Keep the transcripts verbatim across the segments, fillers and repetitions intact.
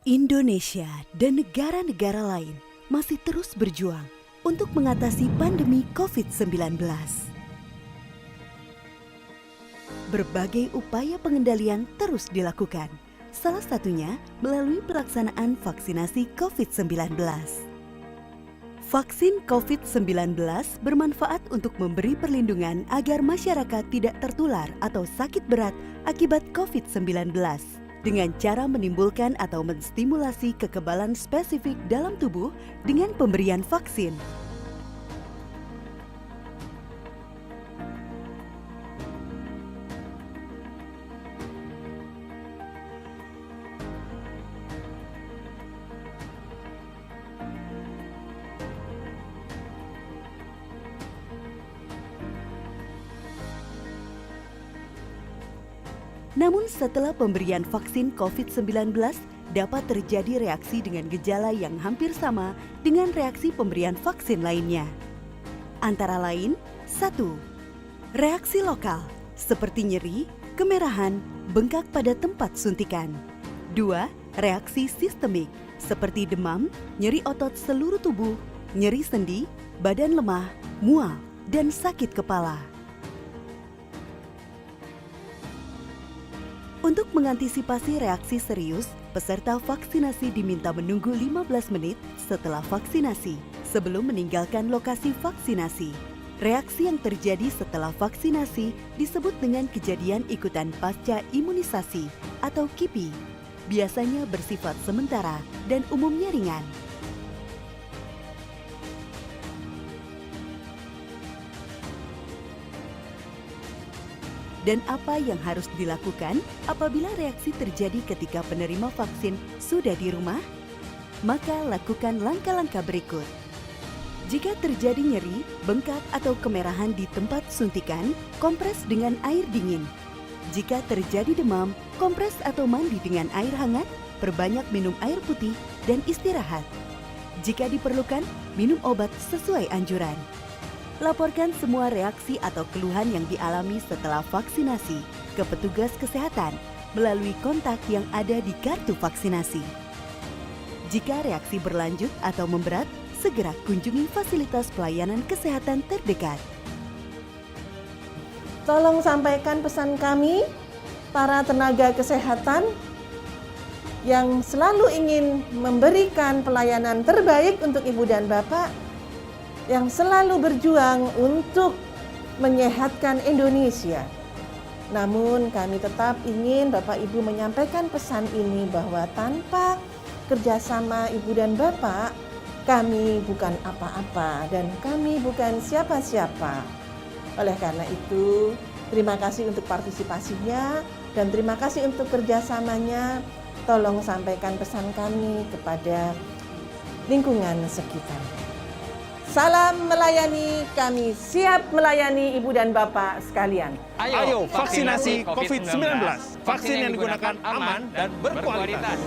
Indonesia dan negara-negara lain masih terus berjuang untuk mengatasi pandemi covid sembilan belas. Berbagai upaya pengendalian terus dilakukan, salah satunya melalui pelaksanaan vaksinasi covid sembilan belas. Vaksin covid sembilan belas bermanfaat untuk memberi perlindungan agar masyarakat tidak tertular atau sakit berat akibat covid sembilan belas dengan cara menimbulkan atau menstimulasi kekebalan spesifik dalam tubuh dengan pemberian vaksin. Namun, setelah pemberian vaksin covid sembilan belas, dapat terjadi reaksi dengan gejala yang hampir sama dengan reaksi pemberian vaksin lainnya. Antara lain, satu, reaksi lokal, seperti nyeri, kemerahan, bengkak pada tempat suntikan. Dua, reaksi sistemik, seperti demam, nyeri otot seluruh tubuh, nyeri sendi, badan lemah, mual, dan sakit kepala. Untuk mengantisipasi reaksi serius, peserta vaksinasi diminta menunggu lima belas menit setelah vaksinasi sebelum meninggalkan lokasi vaksinasi. Reaksi yang terjadi setelah vaksinasi disebut dengan kejadian ikutan pasca imunisasi atau kipi. Biasanya bersifat sementara dan umumnya ringan. Dan apa yang harus dilakukan apabila reaksi terjadi ketika penerima vaksin sudah di rumah? Maka lakukan langkah-langkah berikut. Jika terjadi nyeri, bengkak, atau kemerahan di tempat suntikan, kompres dengan air dingin. Jika terjadi demam, kompres atau mandi dengan air hangat, perbanyak minum air putih, dan istirahat. Jika diperlukan, minum obat sesuai anjuran. Laporkan semua reaksi atau keluhan yang dialami setelah vaksinasi ke petugas kesehatan melalui kontak yang ada di kartu vaksinasi. Jika reaksi berlanjut atau memberat, segera kunjungi fasilitas pelayanan kesehatan terdekat. Tolong sampaikan pesan kami, para tenaga kesehatan yang selalu ingin memberikan pelayanan terbaik untuk Ibu dan Bapak, yang selalu berjuang untuk menyehatkan Indonesia. Namun, kami tetap ingin Bapak Ibu menyampaikan pesan ini, bahwa tanpa kerjasama Ibu dan Bapak, kami bukan apa-apa dan kami bukan siapa-siapa. Oleh karena itu, terima kasih untuk partisipasinya dan terima kasih untuk kerjasamanya. Tolong sampaikan pesan kami kepada lingkungan sekitar. Salam melayani, kami siap melayani Ibu dan Bapak sekalian. Ayo, vaksinasi covid sembilan belas. Vaksin yang digunakan aman dan berkualitas.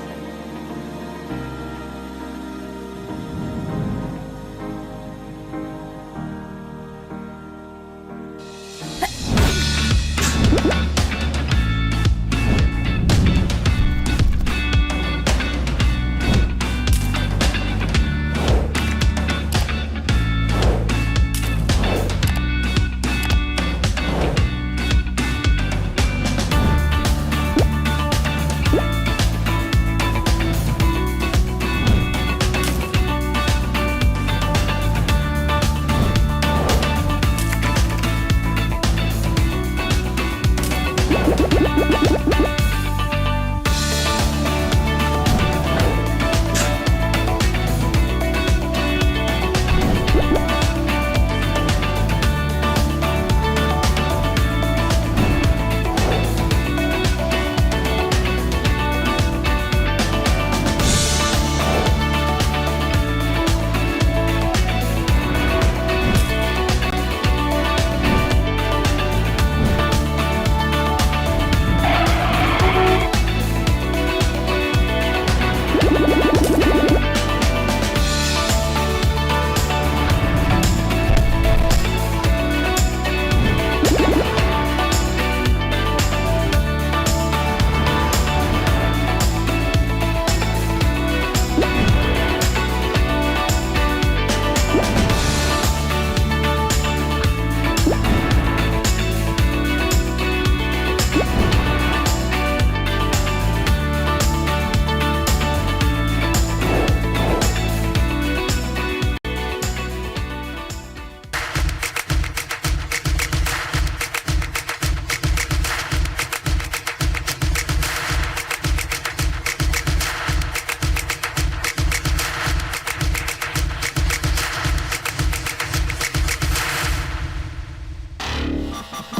Shalom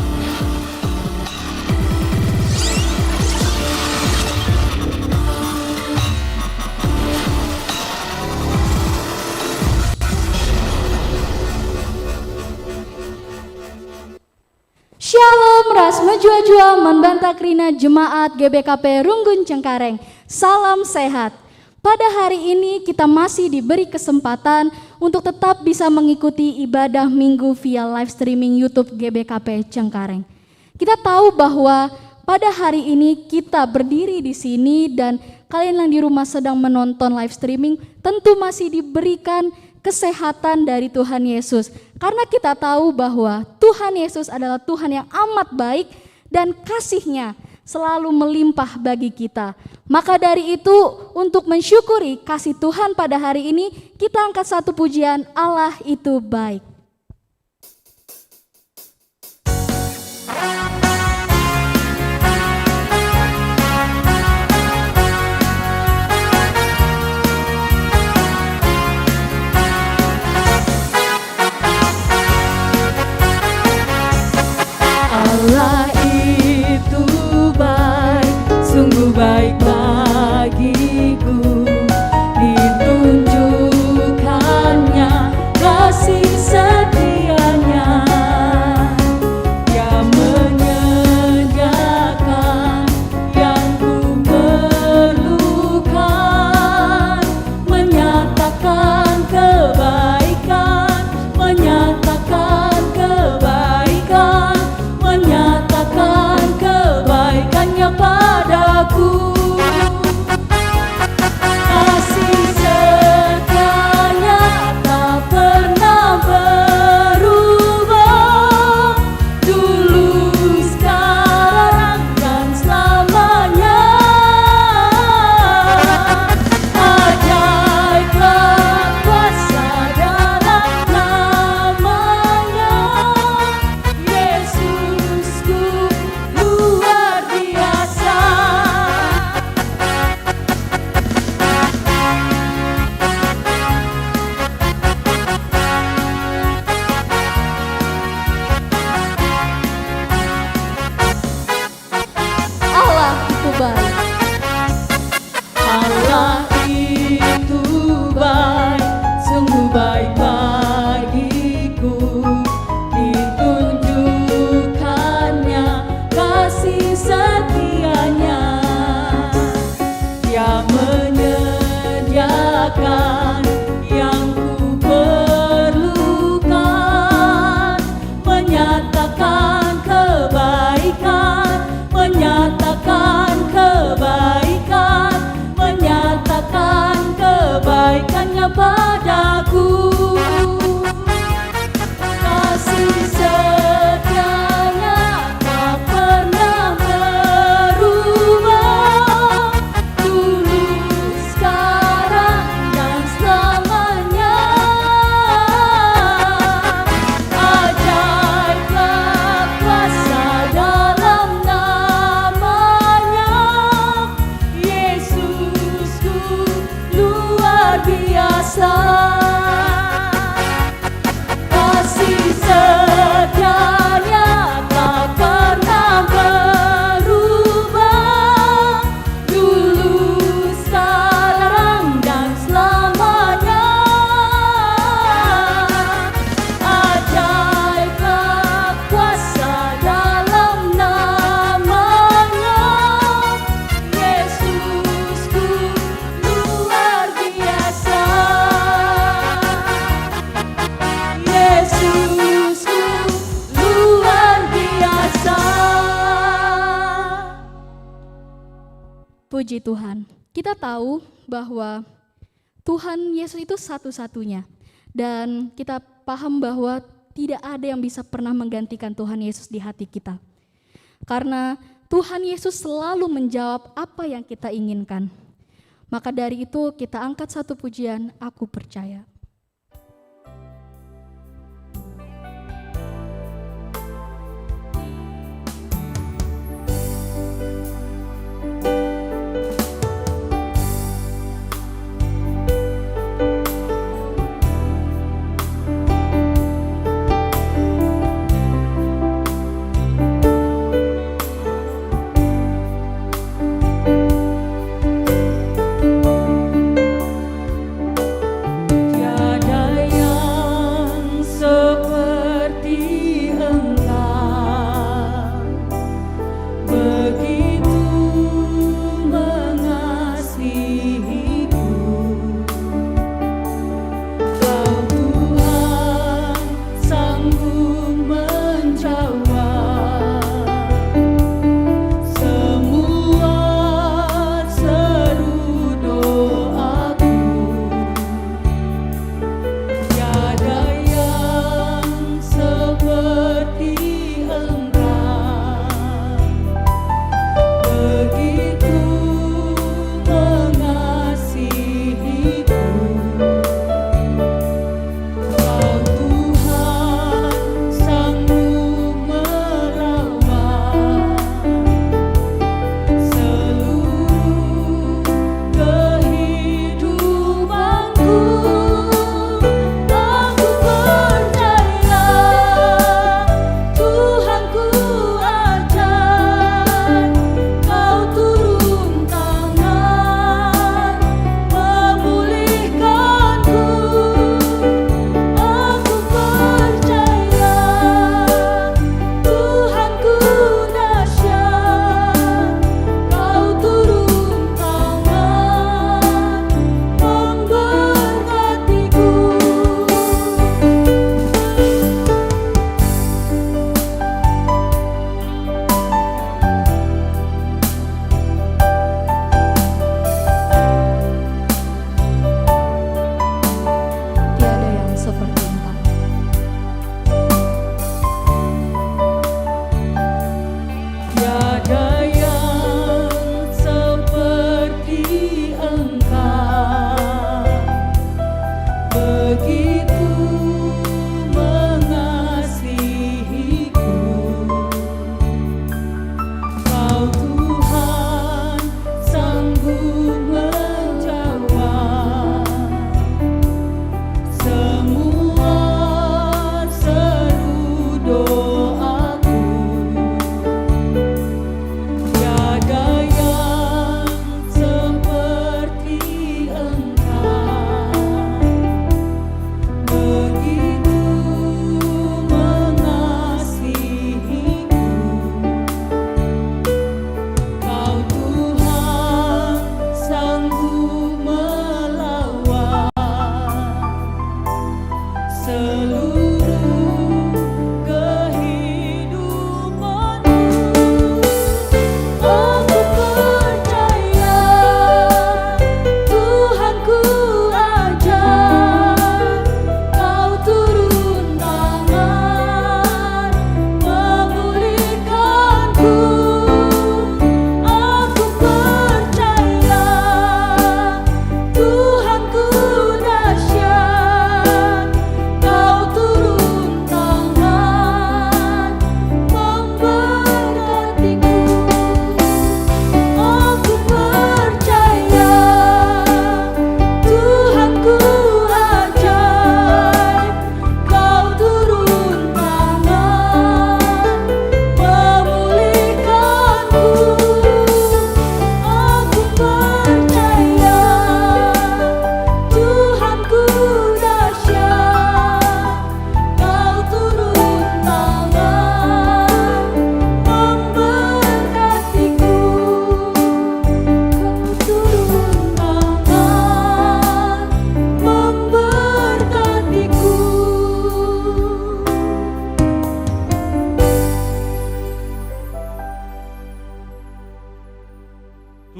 ras mejuah-juah man banta kerina jemaat G B K P Runggun Cengkareng. Salam sehat. Pada hari ini kita masih diberi kesempatan untuk tetap bisa mengikuti ibadah Minggu via live streaming YouTube G B K P Cengkareng. Kita tahu bahwa pada hari ini kita berdiri di sini dan kalian yang di rumah sedang menonton live streaming tentu masih diberikan kesehatan dari Tuhan Yesus. Karena kita tahu bahwa Tuhan Yesus adalah Tuhan yang amat baik dan kasih-Nya selalu melimpah bagi kita. Maka dari itu, untuk mensyukuri kasih Tuhan pada hari ini, kita angkat satu pujian, Allah Itu Baik. Allah itu baik, sungguh baik bagiku. Ditunjukkan-Nya kasih setia-Nya. Ia menyediakan yang kuperlukan, menyatakan kebaikan, menyatakan kebaikan, menyatakan kebaikan-Nya padaku. Kasih setia-Nya tak pernah berubah, dulu, sekarang, dan selamanya. Ajaiblah kuasa dalam nama-Nya, Yesusku luar biasa. Allah itu baik. Allah itu baik, sungguh baik bagiku. Ditunjukkan-Nya kasih setia-Nya. Ia menyediakan yang kuperlukan, menyatakan kebaikan, menyatakan kebaikan, menyatakan kebaikan-Nya padaku. Kasih setia-Nya tak pernah berubah, dulu, sekarang, dan selamanya. Ajaiblah kuasa dalam nama-Nya, Yesusku luar biasa. Kasih setia-Nya tak pernah berubah, dulu, sekarang, dan selamanya. Ajaiblah kuasa dalam nama-Nya, Yesusku luar biasa. Yesusku luar biasa. Puji Tuhan. Kita tahu bahwa Tuhan Yesus itu satu-satunya. Dan kita paham bahwa tidak ada yang bisa pernah menggantikan Tuhan Yesus di hati kita. Karena Tuhan Yesus selalu menjawab apa yang kita inginkan. Maka dari itu, kita angkat satu pujian, Aku Percaya.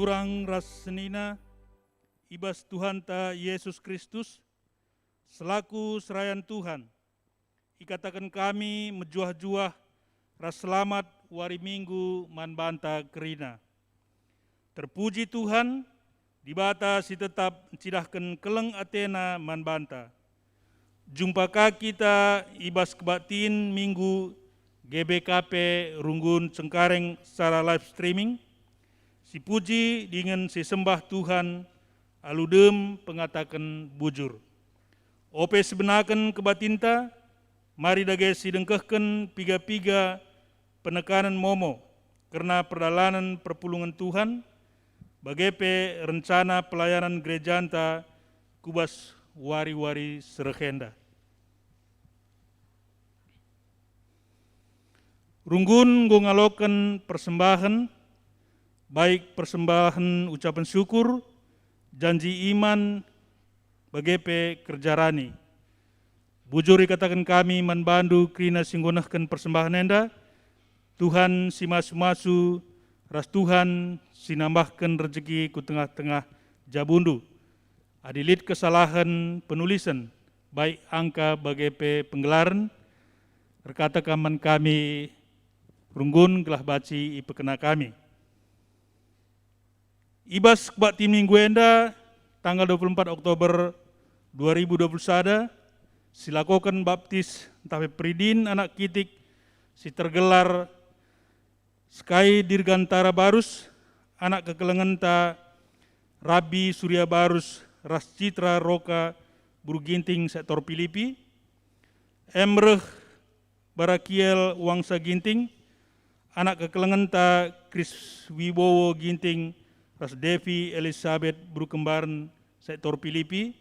Turang ras senina, i bas Tuhanta Yesus Kristus, selaku serayan Tuhan, ikataken kami mejuah-juah ras selamat wari Minggu man banta kerina. Terpuji Tuhan, Dibata si tetap ncidahken keleng ateNa man banta. Jumpa ka kita i bas kebaktin Minggu G B K P Runggun Cengkareng secara live streaming. Sipuji dingen sisembah Tuhan alu dem pengataken bujur. Ope sibenaken kebaktinta, mari dage sidengkehken piga-piga penekanen momo kerna perdalanen perpulungen Tuhan, bage pe rencana pelayanan gerejanta ku bas wari-wari si reh enda. Runggun enggo ngaloken persembahen, baik persembahen ucapen syukur, janji iman, bage pe kerja rani. Bujur ikataken kami man bandu kerina si enggo nehken persembahen enda, Tuhan si masu-masu ras Tuhan si nambahken rejeki ku tengah-tengah jabundu. Adi lit kesalahen penulisen, baik angka bage pe penggelaren, erkata kam man kami runggun gelah banci ipekena kami. I bas kebaktin Minggu enda, tanggal dua puluh empat Oktober dua ribu dua puluh sada, silakoken baptis ntah pe peridin anak kitik si tergelar Sky Dirgantara Barus, anak kekelengenta Rabi Surya Barus ras Citra Roka Buru Ginting sektor Pilipi, Emreh Barakiel Wangsa Ginting, anak kekelengenta Kris Wibowo Ginting ras Devi Elizabeth Buru Kembaren sektor Pilipi,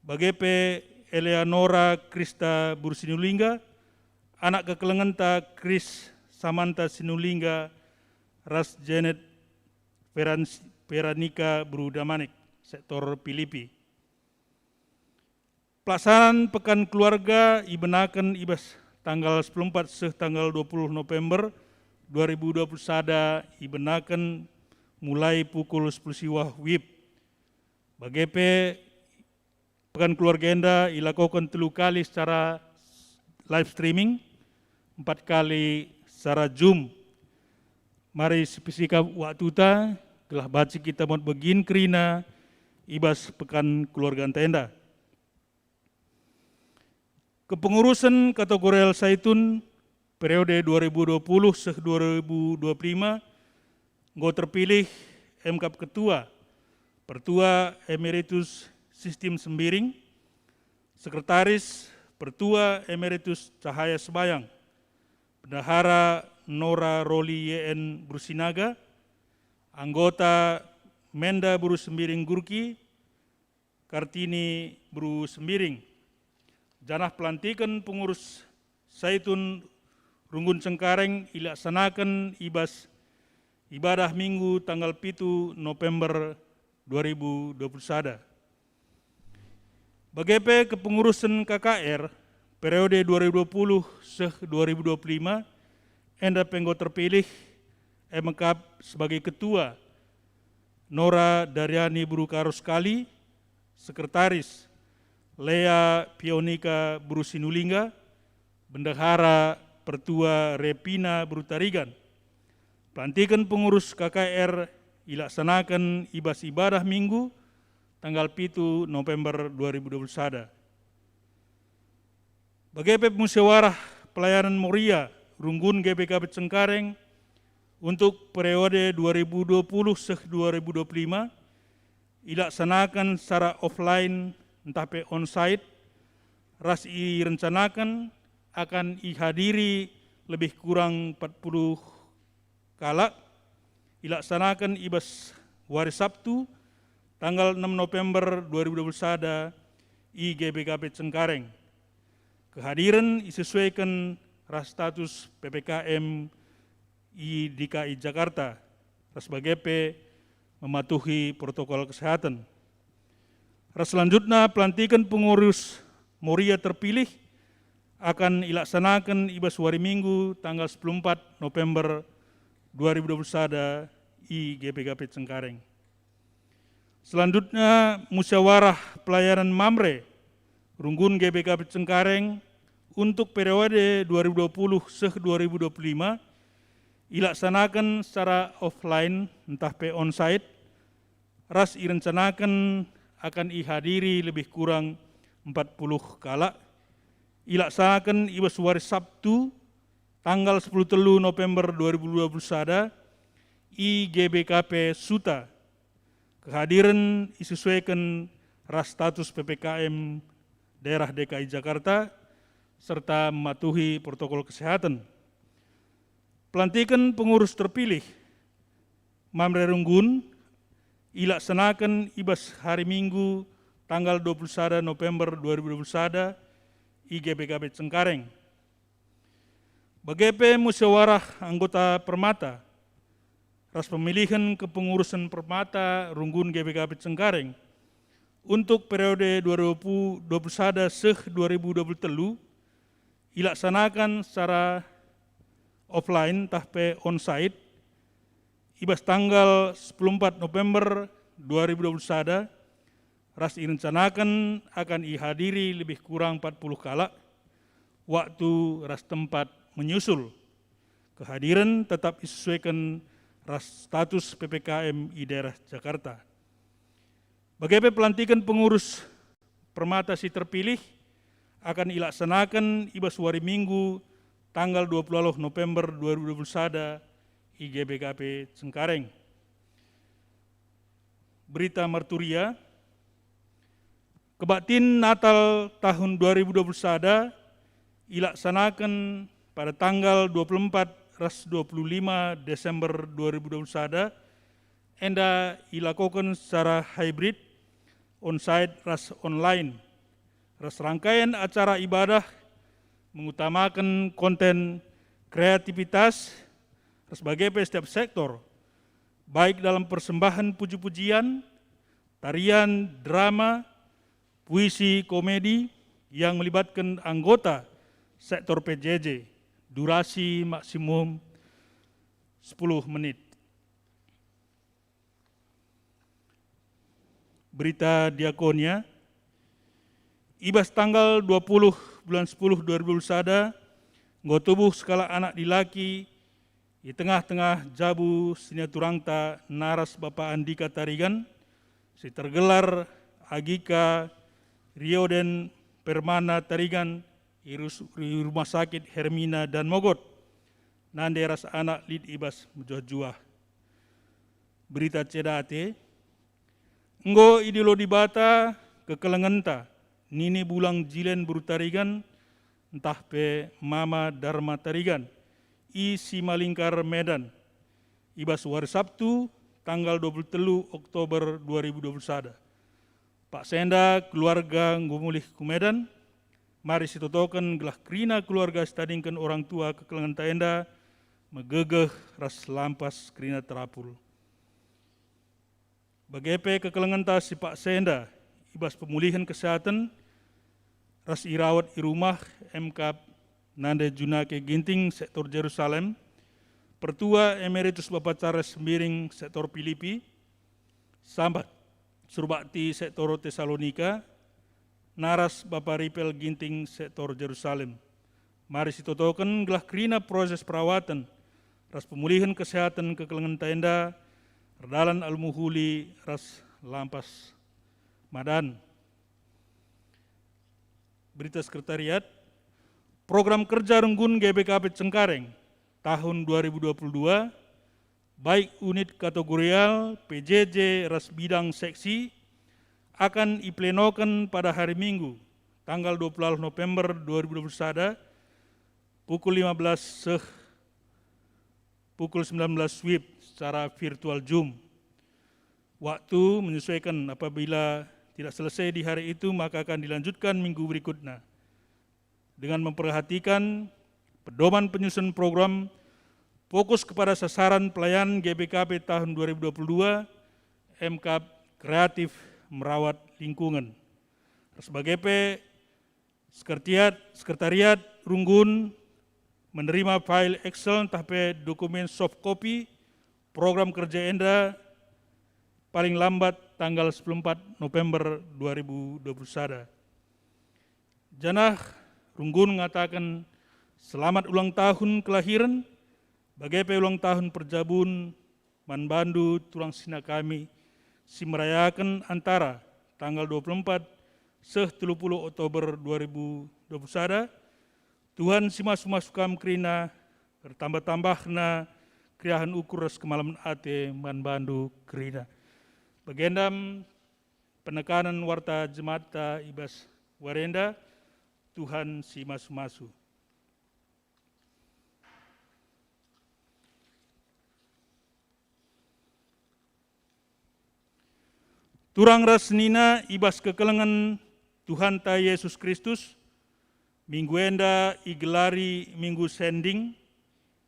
bage pe Eleanora Krista Buru Sinulingga, anak kekelengenta Kris Samanta Sinulingga ras Janet Verans-, Veronica Buru Damanik sektor Pilipi. Pelaksanaan Pekan Keluarga ibenaken i bas tanggal sepuluh empat seh tanggal dua puluh November dua ribu dua puluh sada, ibenaken mulai pukul sepuluh siwah wib. Bage pe, Pekan Keluarga enda ilakoken telu kali secara live streaming, empat kali secara Zoom. Mari sipesikap waktuta, gelah banci kita muat begin kerina i bas Pekan Keluarganta enda. Kepengurusen Kategorial Saitun periode dua ribu dua puluh seh dua ribu dua puluh lima enggo terpilih emkap ketua, Pertua Emeritus Sistim Sembiring, sekretaris, Pertua Emeritus Cahaya Sebayang, bendahara Nora Roli Y N Buru Sinaga, anggota Menda Buru Sembiring Gurki, Kartini Buru Sembiring, janah pelantiken pengurus Saitun Runggun Cengkareng ilaksanaken i bas ibadah Minggu tanggal pitu November dua ribu dua puluh sada. Bage pe kepengurusen K K R periode dua ribu dua puluh seh dua ribu dua puluh lima enda pe enggo terpilih, e mekap sebagai ketua, Nora Dariani Buru Karo Sekali, sekretaris, Lea Pionika Buru Sinulingga, bendahara, Pertua Repina Buru Tarigan. Pelantiken pengurus K K R ilaksanaken i bas ibadah Minggu tanggal pitu November dua ribu dua puluh sada. Bage pe pemusyawarah pelayanan Moria Runggun G B K P Cengkareng untuk periode dua ribu dua puluh seh dua ribu dua puluh lima ilaksanaken secara offline ntah pe onsite, ras irencanaken akan ihadiri lebih kurang empat puluh kalak, ilaksanaken i bas wari Sabtu, tanggal enam November dua ribu dua puluh sada, i G B K P Cengkareng. Kehadiren isesuaiken ras status P P K M i D K I Jakarta, ras bage pe mematuhi protokol kesehatan. Ras selanjutna, pelantiken pengurus Moria terpilih akan ilaksanaken i bas wari Minggu tanggal sepuluh empat November dua ribu dua puluh sada, i G B K P Cengkareng. Selanjutnya, musyawarah pelayanan Mamre Runggun G B K P Cengkareng untuk periode dua ribu dua puluh seh dua ribu dua puluh lima ilaksanaken secara offline ntah pe onsite, ras irencanaken akan ihadiri lebih kurang empat puluh kalak, ilaksanaken i bas wari Sabtu, tanggal sepuluh telu November dua ribu dua puluh sada, i G B K P Suta. Kehadiren isesuaiken ras status P P K M daerah D K I Jakarta, serta mematuhi protokol kesehatan. Pelantiken pengurus terpilih Mamre Runggun ilaksanaken i bas hari Minggu, tanggal dua puluh sada November dua ribu dua puluh sada, i G B K P Cengkareng. Bage pe musyawarah anggota permata ras pemilihen kepengurusen permata Runggun G B K P Cengkareng untuk periode dua ribu dua puluh sada seh dua ribu dua puluh telu ilaksanaken secara offline ntah pe onsite i bas tanggal sepuluh empat November dua ribu dua puluh sada, ras irencanaken akan ihadiri lebih kurang empat puluh kalak, waktu ras tempat menyusul. Kehadiren tetap isesuaiken ras status P P K M i daerah Jakarta. Bage pe pelantiken pengurus permata si terpilih akan ilaksanaken i bas wari Minggu, tanggal dua puluh November dua ribu dua puluh sada, i G B K P Cengkareng. Berita Marturia, kebaktin Natal tahun dua ribu dua puluh sada ilaksanaken pada tanggal dua puluh empat ras dua puluh lima Desember dua ribu dua puluh sada, enda ilakoken secara hybrid, onsite ras online, ras rangkaian acara ibadah mengutamaken konten kreativitas ras bage pe setiap sektor, baik dalam persembahan puji-pujian, tarian, drama, puisi, komedi yang melibatkan anggota sektor P J J, durasi maksimum sepuluh menit. Berita Diakonia, i bas tanggal dua puluh bulan sepuluh dua ribu dua puluh sada, enggo tubuh sekalak anak dilaki i tengah-tengah jabu siniaturanta naras Bapa Andika Tarigan, si tergelar Agika Rioden Permana Tarigan i rus-, i Rumah Sakit Hermina dan Mogot, nande ras anak lit i bas mejuah-juah. Berita Ceda Ate, enggo idilo Dibata kekelengenta, nini Bulang Jilen Beru Tarigan, ntah pe Mama Darma Tarigan, i Simalingkar, Medan, i bas wari Sabtu, tanggal dua puluh telu Oktober dua ribu dua puluh sada. Paksa enda keluarga enggo mulih ku Medan, mari sitotoken gelah kerina keluarga sitadingken orang tua kekelengenta enda megegeh ras lampas kerina terapul. Bage pe kekelengenta si paksa enda i bas pemulihen kesehatan ras irawat i rumah, emkap nande Junake Ginting sektor Jerusalem, Pertua Emeritus Bapa Charles Sembiring sektor Pilipi, Sambat Surbakti sektor Tesalonika, naras Bapa Ripel Ginting sektor Jerusalem. Mari sitotoken gelah kerina proses perawatan ras pemulihen kesehatan kekelengenta enda erdalan alu mehuli ras lampas madan. Berita Sekretariat, program kerja Runggun G B K P Cengkareng tahun dua ribu dua puluh dua, baik unit kategorial, P J J ras bidang seksi, akan iplenoken pada hari Minggu, tanggal dua puluh November dua ribu dua puluh sada, pukul lima belas seh pukul sembilan belas wib secara virtual Zoom. Waktu menyesuaikan, apabila tidak selesai di hari itu, maka akan dilanjutkan minggu berikutnya. Dengan memperhatikan pedoman penyusun program fokus kepada sasaran pelayanan G B K P tahun dua ribu dua puluh dua, emkap kreatif merawat lingkungan. Sebagai pe Sekretariat, Sekretariat Runggun menerima file Excel ntah pe dokumen soft copy program kerja enda paling lambat tanggal sepuluh empat November dua ribu dua puluh sada. Janah runggun ngataken selamat ulang tahun kelahiren, bage pe ulang tahun perjabun man bandu turang senina kami si merayaken antara tanggal dua puluh empat seh telu puluh Oktober dua ribu dua puluh sada. Tuhan si masu-masu kam kerina, ertambah-tambahna keriahen ukur ras kemalemen ate man bandu kerina. Bagenda me penekanen warta jematta i bas wari enda. Tuhan si masu-masu. Turang ras senina i bas kekelengen Tuhanta Jesus Kristus, minggu enda igelari Minggu Sending,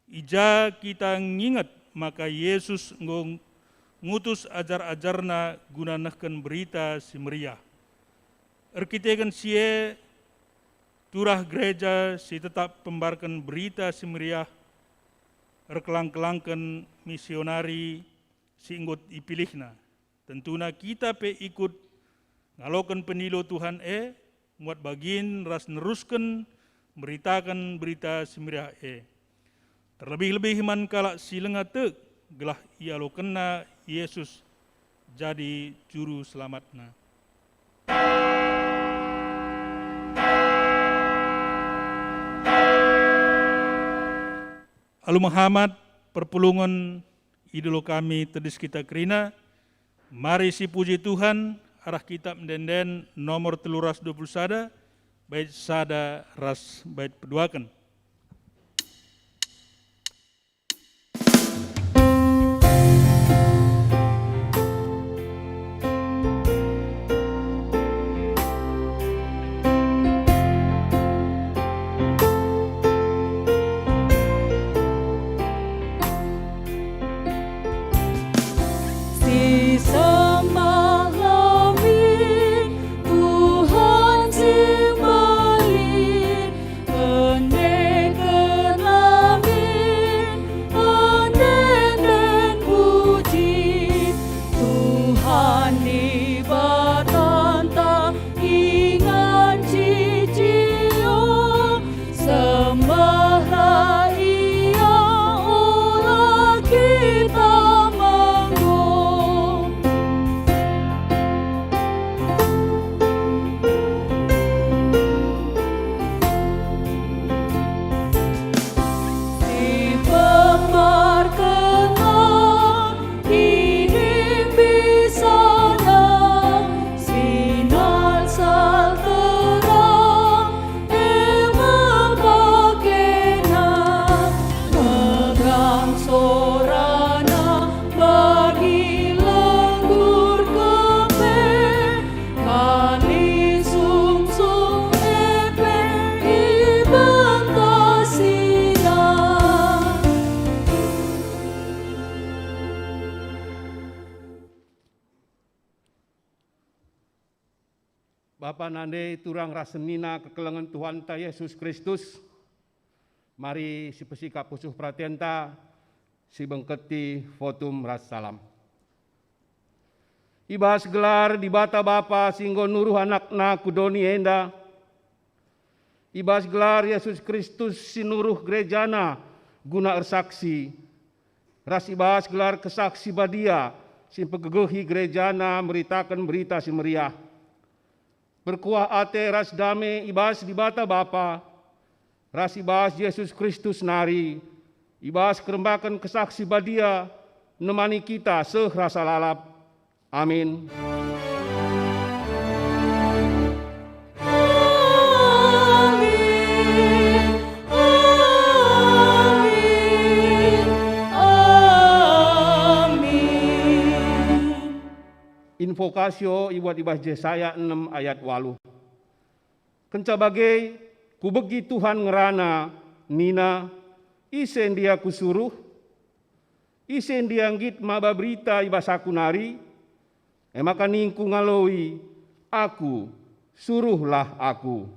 i ja kita nginget maka Jesus enggo ngutus ajar-ajarNa guna nehken Berita Si Meriah. Erkiteken si e, turah gereja si tetap pembarken Berita Si Meriah erkelang-kelangken misionari si enggo ipilihna. Tentuna kita pe ikut ngaloken penilo Tuhan e, muat bagin ras nerusken meritaken Berita Si Meriah e. Terlebih-lebih man kalak si langa tek, gelah ialokenna Jesus jadi Juru Selamatna. Alu mehamat perpulungen idilo kami tedis kita kerina, mari sipuji Tuhan arah kitab ende-enden nomor telu ras dua puluh sada, bait sada ras bait peduaken. Sisembahlah min Tuhan si mbelin, endekenlah min ende-enden puji. Tuhan Dibatanta ingan cicio, sembahlah Ia ola kita menggo. Sipembarkenlah Kinibisana, sinalsal terang e mekakena, megang sorana bagi lenggur kepe, kali sungsung e pe ibentasina. Bapa nande turang ras senina kekelengen Tuhanta Jesus Kristus, mari sipesikap pusuh peratenta, sibengketi votum ras salam. I bas gelar Dibata Bapa si enggo nuruh AnakNa ku doni enda, i bas gelar Jesus Kristus si nuruh gerejana guna ersaksi, ras i bas gelar Kesah Si Badia si mpegegehi gerejana meritaken Berita Si Meriah. Perkuah ate ras dame i bas Dibata Bapa, ras i bas Jesus Kristus nari, i bas kerembaken Kesah Si Badia, nemani kita seh rasa lalap. Amin. Amin. Amin. Amin. Invokasio ibuat i bas Jesaya enem ayat waluh. Kenca bage, kubegi Tuhan ngerana, nina, "Ise ndia kusuruh? Ise ndia nggit maba berita i bas aku nari?" E maka ningku ngaloi, "Aku, suruhlah aku."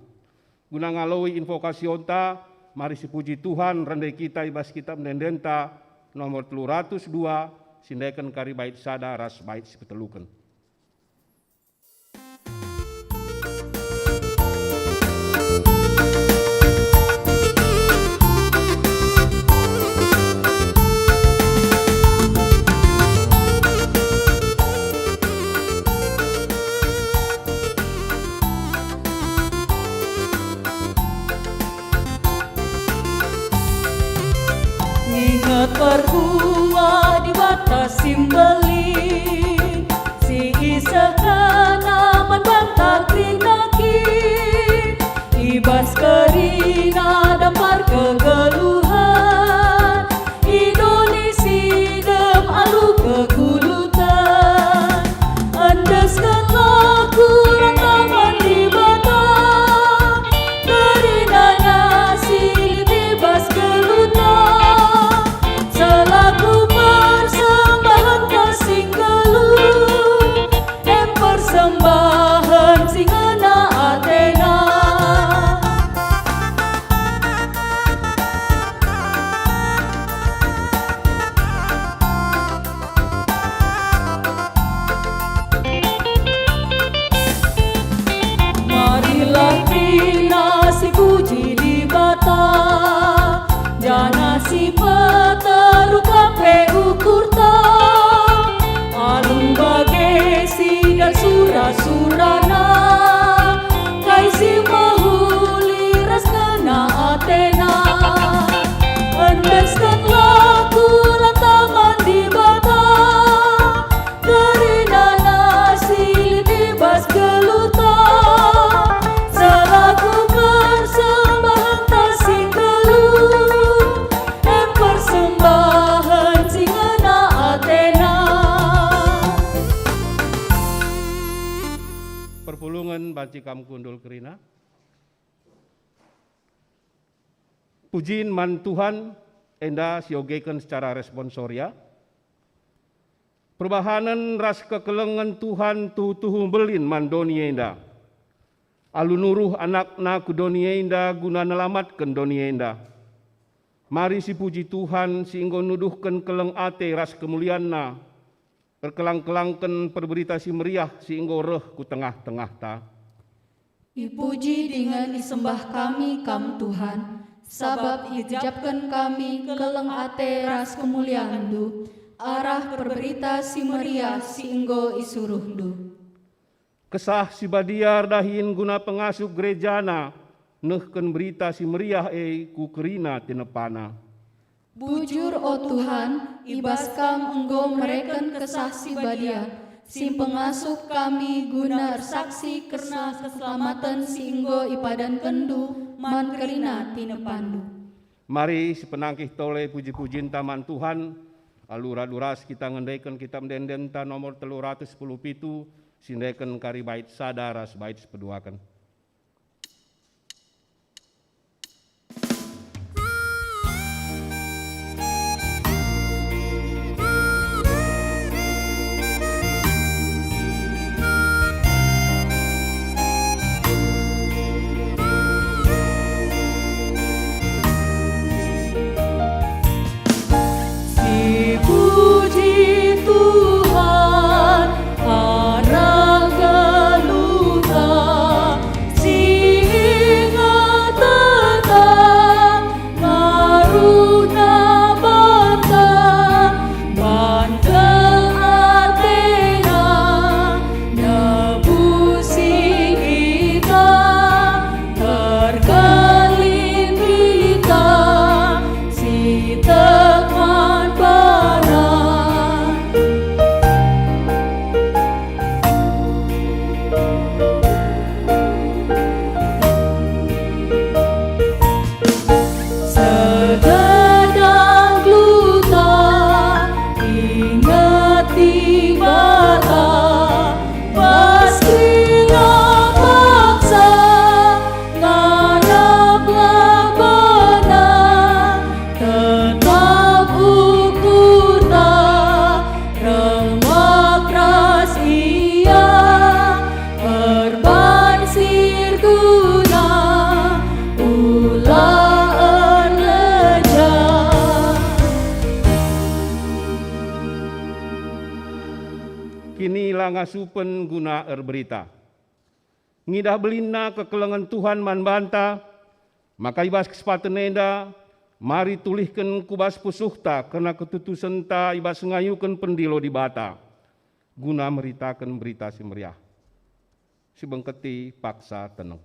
Guna ngaloi invokasionta, mari sipuji Tuhan rende kita i bas kitab ende-endenta nomor telu ratus dua, si ndeken kari bait sada ras bait si peteluken. Inget perkuah Dibata si mbelin, si isehkenNa man banta kerina kin. I bas kerina dampar kegeluhen, i doni si dem alu kekuhuluten. Endeskenlah kuranta man Dibata, kerina si lit i bas geluhta. Selaku persembahen si nggeluh, em persembahen si ngena ateNa. Marilah kerina si puji Dibata, janah si peteru ka pe ukurta. Alu bage si dan sura-surana, kai si mehuli ras ngena atena. Endeskenlah kuranta man Dibata, kerinana si lit i bas geluhta, selaku persembahenta si nggeluh, em persembahenta si ngena atena. Perpulungen banci kam kundul kerina. Pujin man Tuhan enda siogeken secara responsoria. Perbahanen ras kekelengen Tuhan tuhu-tuhu mbelin man doni enda. Alu nuruh AnakNa ku doni enda guna nelamatken doni enda. Mari sipuji Tuhan si enggo nuduhken keleng ate ras kemulianNa, erkelang-kelangken perberita si meriah si enggo reh ku tengah-tengahta. Ipuji dingen isembah kami Kam, Tuhan, sabap igejapken kami keleng ate ras kemulianNdu arah perberita si meriah si enggo isuruhNdu. Kesah Si Badia erdahin guna pengasup gerejaNa nehken Berita Si Meriah e ku kerina tinepana. Bujur, o Tuhan, i bas Kam enggo mereken Kesah Si Badia, si mpengasup kami guna ersaksi kerna keselamaten si enggo ipadankenNdu man kerina tinepaNdu. Mari sipenangkih tole puji-pujinta man Tuhan, alu radu ras kita ngendeken Kitap Ende-endenta nomor telu ratus sepuluh pitu, si endeken kari bait sada ras bait sipeduaken. Sipuji Tuhan, arah geluhta, ini la ngasupen guna erberita. Ngidah belinna kekelengen Tuhan man banta, maka i bas kesempaten enda, mari tulihken ku bas pusuhta kerna ketutusenta i bas ngayuken pendilo Dibata, guna meritaken Berita Si Meriah. Sibengketi paksa teneng.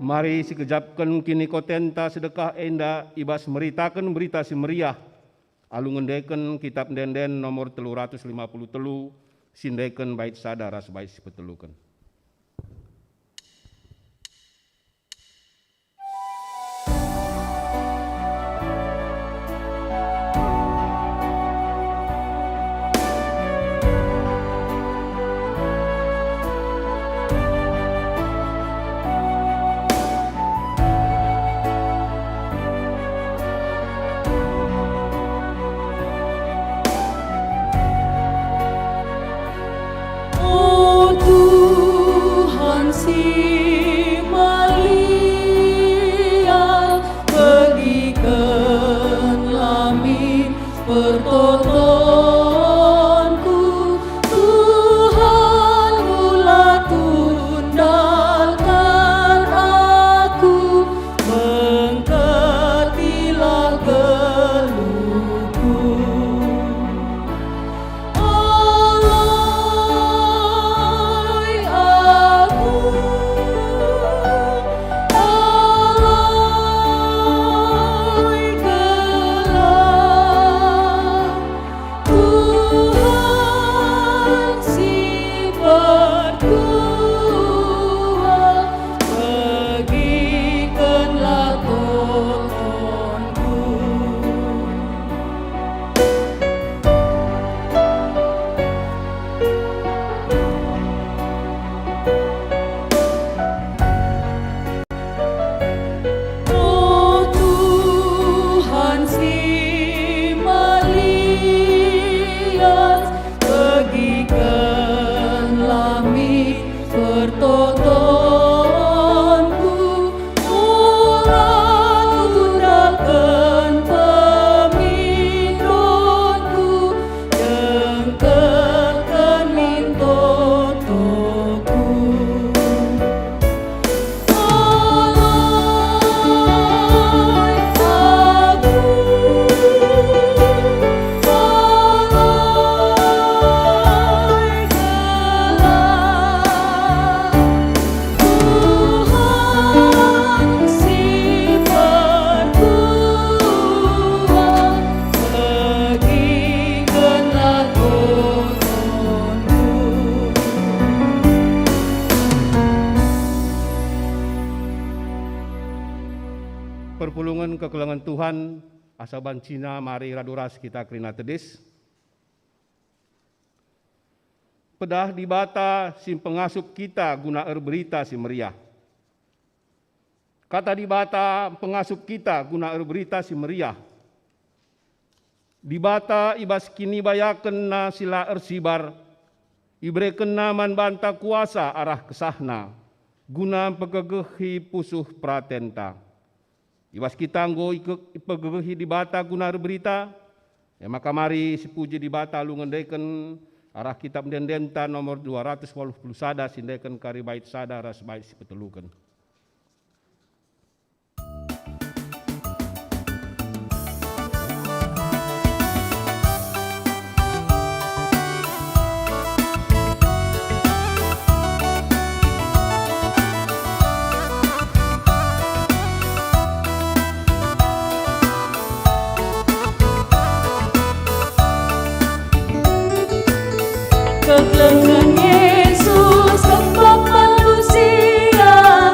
Mari sikejapken kinikotenta sedekah enda i bas meritaken Berita Si Meriah, alu ngendeken Kitap Ende-enden nomor telu ratus lima puluh telu, sindeken bait sada ras bait si peteluken. O Tuhan si melias, begikenlah min pertotonku. Tuhan, ula tundalken aku, bengketilah geluhku. Aloi aku, aloi gelah Tuhan si perkuah, begikenlah totonku. O Tuhan si melias, begikenlah min pertotonku. Ula tundalken pemindonku, dengkehken min totoku. Aloi aku, aloi gelah Tuhan si perkuah, begikenlah totonku. Perpulungen kekelengen Tuhan, asa bancina mari radu ras kita kerina tedis. Pedah Dibata si mpengasup kita guna erberita si meriah. Kata Dibata mpengasup kita guna erberita si meriah. Dibata i bas kinibayakenNa si la ersibar, iberekenNa man banta kuasa arah kesahNa, guna mpegegehi pusuh peratenta. I bas kita enggo ike-, ipegegehi Dibata guna erberita, e maka mari sipuji Dibata alu ngendeken arah Kitap Ende-endenta nomor dua ratus waluh puluh sada, sindeken kari bait sada ras bait si peteluken. Kekelengen Yesus kembang manusia,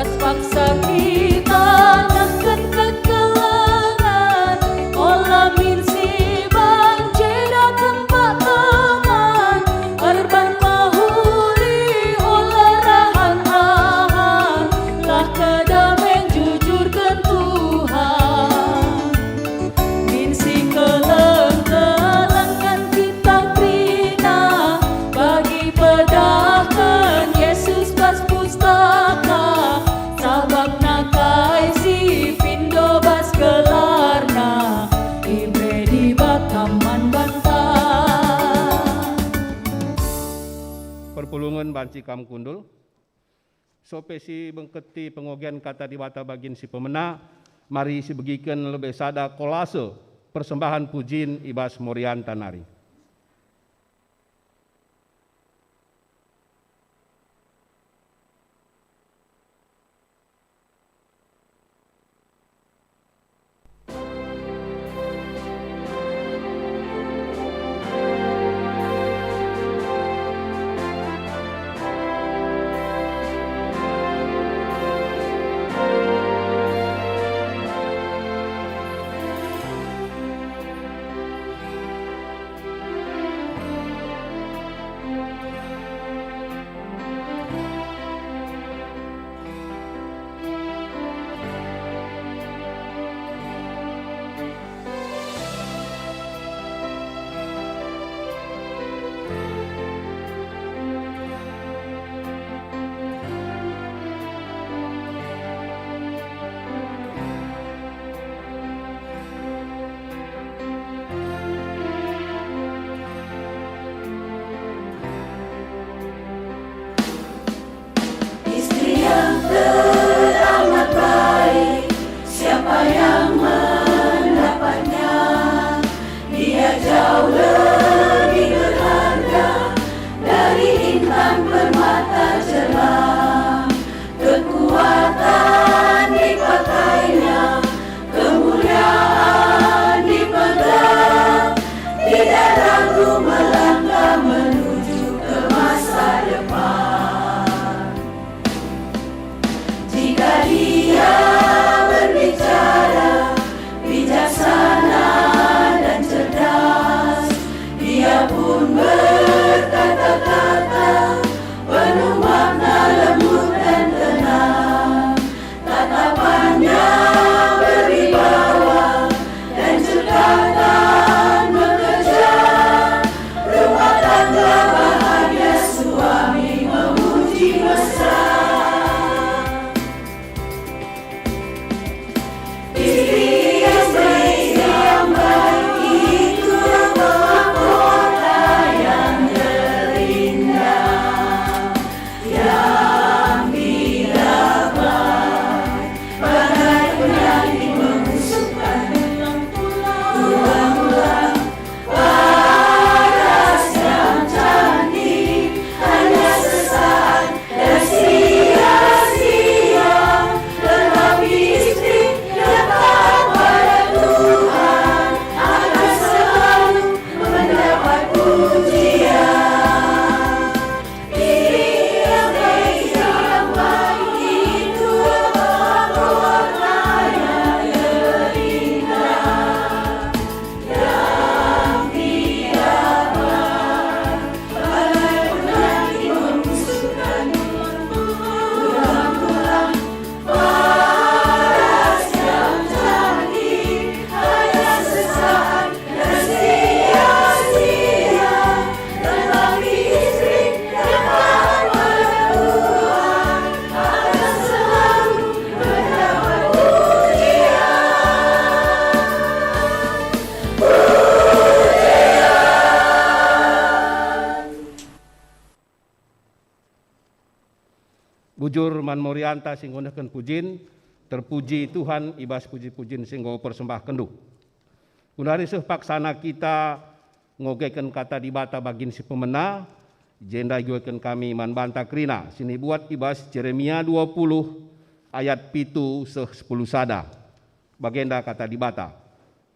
Paksa kita nehken kekelengen, ola min si banci dateng bak teman, erban mehuli ola rahan-ahan, lah kedamen jujurken Tuhan. Min si keleng-kelengen kita kerina, bagi pedahken Yesus bas pustaka, sabap nakai si pindo bas gelarNa, iberedi bak man banta. Perpulungen banci kam kundul. Sope si bengketi pengogen Kata Dibata bagin si pemena, mari sibegiken lebe sada kolase persembahen pujin i bas Morianta nari. Istri yang teramat baik, siapa yang mendapatnya? Dia jauh lebih berharga dari intan permata jeram. Kekuatan dipakainya, kemuliaan dipegang, tidak ragu melangkah menuju ke masa depan. Jika dia berbicara bijaksana dan cerdas, dia pun berkata-kata penuh makna lembut dan tenang. Tatapannya berwibawa dan cekatan bekerja. Rumah tangga bahagia, suami memuji mesra. Istri yang baik, istri yang baik itu mahkota yang terindah. Yang tidak baik, bagai penyakit membusukkan tulang-tulang. Paras yang cantik hanya sesaat dan sia-sia, tetapi istri yang taat pada Tuhan akan selalu mendapat pujian. Bujur man Morianta si enggo nehken pujin, terpuji Tuhan i bas puji-pujin si enggo persembahkenndu. Genduari seh paksana kita ngogeken Kata Dibata bagin si pemena, jenda igogeken kami man banta kerina, si nibuat i bas Jeremia dua puluh ayat pitu seh sepuluh sada. Bagenda Kata Dibata.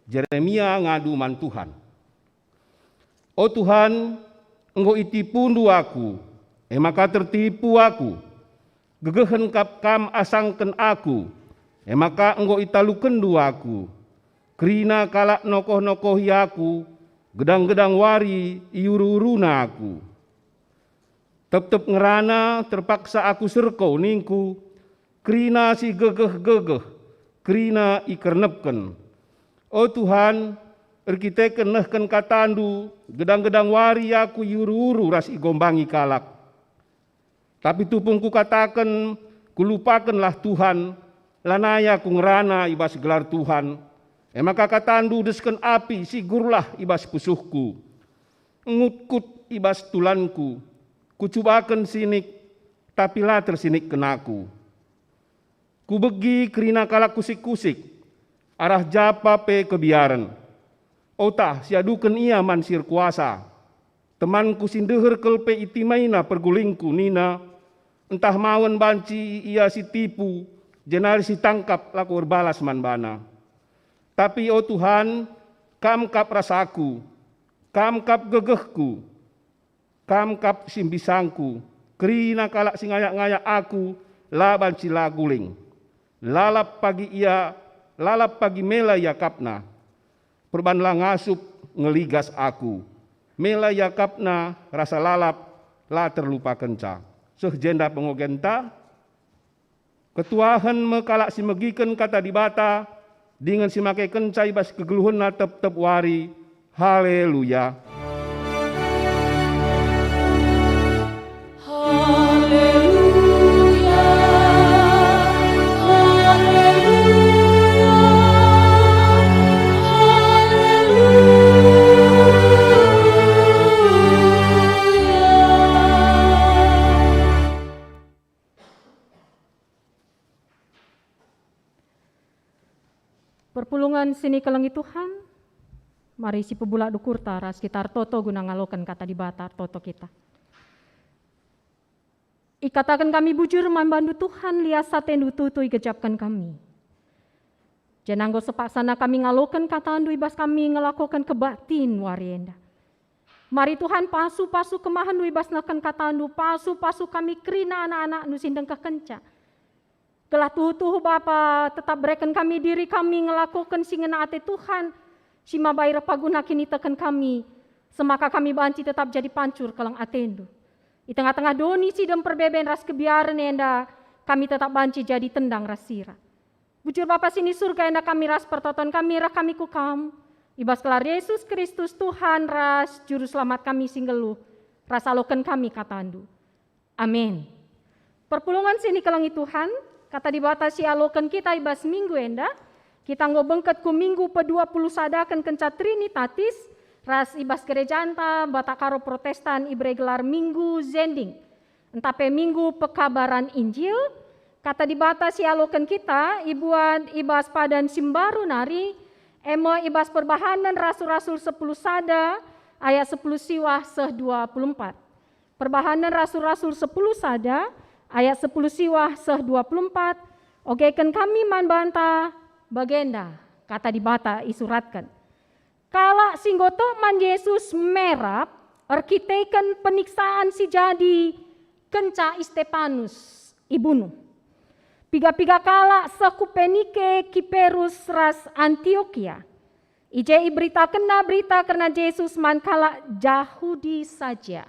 Jeremia ngadu man Tuhan. O Tuhan, enggo itipundu aku, e maka tertipu aku. Gegehen kap Kam asangken aku, e maka enggo italukenndu aku. Kerina kalak nokoh-nokohi aku, gedang-gedang wari iuru-uruna aku. Tep-tep ngerana terpaksa aku serko ningku, "Kerina si gegeh-gegeh, kerina ikernepken." O Tuhan, erkiteken nehken katandu, gedang-gedang wari aku iuru-uru ras igombangi kalak. Tapi tupung kukataken, "Kulupakenlah Tuhan," lanai aku ngerana i bas gelar Tuhan, e maka katandu desken api si gurlah i bas pusuhku. Ngutkut i bas tulanku, kucubaken sinik, tapi la tersinikken aku. Kubegi kerina kalak kusik-kusik, arah japa pe kebiaren. Otah, siaduken ia man si erkuasa. Temanku si ndeher kal pe itimaina pergulingku nina, "Ntah mawen banci ia si tipu, jenari si tangkap lako erbalas man bana." Tapi, o Tuhan, Kam kap rasaku, Kam kap gegehku, Kam kap si mbisangku. Kerina kalak si ngayak-ngayak aku la banci la guling. Lalap pagi ia, lalap pagi mela iakapna. Perban la ngasup ngeligas aku. Mela iakapna rasa lalap la terlupakenca. Seh jenda pengogenta. Ketuahen me kalak si megiken Kata Dibata dingen si makekenca i bas kegeluhenna tep-tep wari. Haleluya! Haleluya, haleluya, haleluya. Perpulungen si nikelengi Tuhan, mari sipebulak ukurta ras kita ertoto guna ngaloken Kata Dibata, ertoto kita. Ikataken kami bujur man bandu Tuhan, lias atendu tuhu igejapken kami. Janah enggo sepaksana kami ngaloken katandu i bas kami ngelakoken kebaktin wari enda. Mari Tuhan, pasu-pasu kemahenNdu i bas nehken katandu, pasu-pasu kami kerina anak-anakNdu si ndengkehkenca. Gelah tuhu-tuhu Bapa tetap bereken kami diri kami ngelakoken si ngena ate Tuhan, si mabai reh paguna kiniteken kami, semaka kami banci tetap jadi pancur keleng ateNdu. I tengah-tengah doni si dem perbeben ras kebiaren enda, kami tetap banci jadi tendang ras sira. Bujur Bapa si ni Surga, enda kami ras pertoton kami reh kami ku Kam, i bas gelar Yesus Kristus, Tuhan ras Juru Selamat kami si nggeluh, ras aloken kami katandu. Amin. Perpulungen si nikelengi Tuhan, Kata Dibata si aloken kita i bas minggu enda, kita enggo bengket ku minggu pedua puluh sadaken kenca Trinitatis, ras i bas gerejanta Batak Karo Protestan ibere gelar Minggu Zending. Ntah pe Minggu Pekabaran Injil, Kata Dibata si aloken kita ibuat i bas padan si mbaru nari, e me i bas Perbahanen Rasul-rasul sepuluh sada ayat sepuluh siwah seh dua puluh empat. Perbahanen Rasul-rasul sepuluh sada ayat sepuluh siwah seh dua puluh empat, ogeken kami man banta bagenda Kata Dibata isuratken. Kalak si enggo tek man Jesus merap erkiteken peniksaan si jadi kenca Istepanus ibunuh. Piga-piga kalak seh ku Penike, Kiperus, ras Antiokia. I je iberitakenna berita kerna Jesus man kalak Jahudi saja.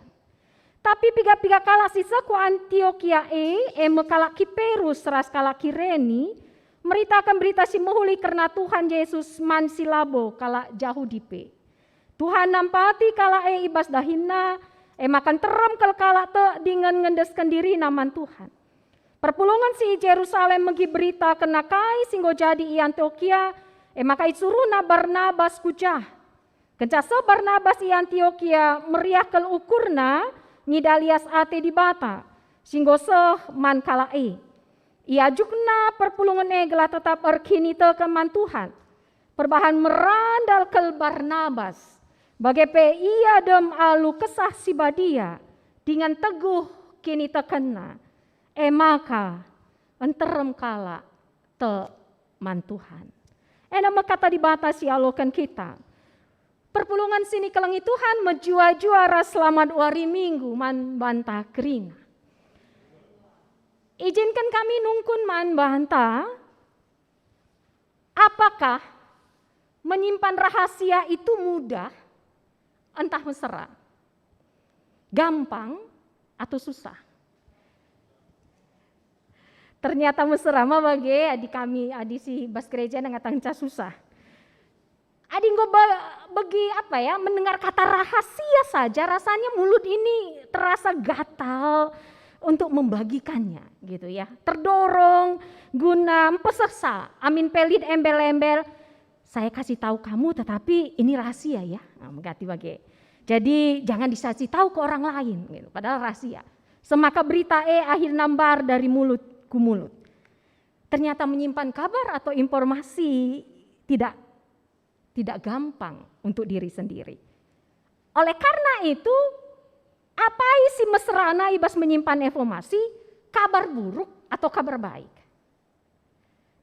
Tapi piga-piga kalak si seh ku Antiokia e, e me kalak Kiperus ras kalak Kireni, meritaken Berita Si Mehuli kerna Tuhan Jesus man si labo kalak Jahudi pe. Tuhan nampati kalak e i bas dahinna, e maka nterem kal kalak tek dingen ngendesken dirina man Tuhan. Perpulungen si i Jerusalem megi berita kerna kai si enggo jadi i Antiokia, e maka isuruhna Barnabas ku jah. Kenca seh Barnabas i Antiokia, meriah kal ukurna ngidah lias ate Dibata si enggo seh man kalak e. Iajukna perpulungen e gelah tetap erkiniteken man Tuhan. Perbahan merandal kal Barnabas, bage pe ia dem alu Kesah Si Badia dingen teguh kinitekenna. E maka, nterem kalak tek man Tuhan. Enda me Kata Dibata si aloken kita. Perpulungen si nikelengi Tuhan, mejuah-juah ras selamat wari Minggu man banta kerina. Ijinkan kami nungkun man banta, apakah menyimpan rahasia itu mudah entah mesera? Gampang atau susah? Ternyata mesera ma bage adi kami, adi si bas gereja ngataken ca susah. Adi enggo be-, begi apa ya, mendengar kata rahasia saja rasanya mulut ini terasa gatal untuk membagikannya gitu ya. Terdorong guna mpesehsa, amin pe lit embel-embel, "Saya kasih tahu kamu tetapi ini rahasia ya." Nah, megati bage. Jadi jangan dikasih tahu ke orang lain gitu, padahal rahasia. Semaka berita e akhirnya mbar dari mulut ku mulut. Ternyata menyimpan kabar atau informasi tidak tidak gampang untuk diri sendiri. Oleh karena itu, apai si meserana i bas menyimpan informasi, kabar buruk atau kabar baik?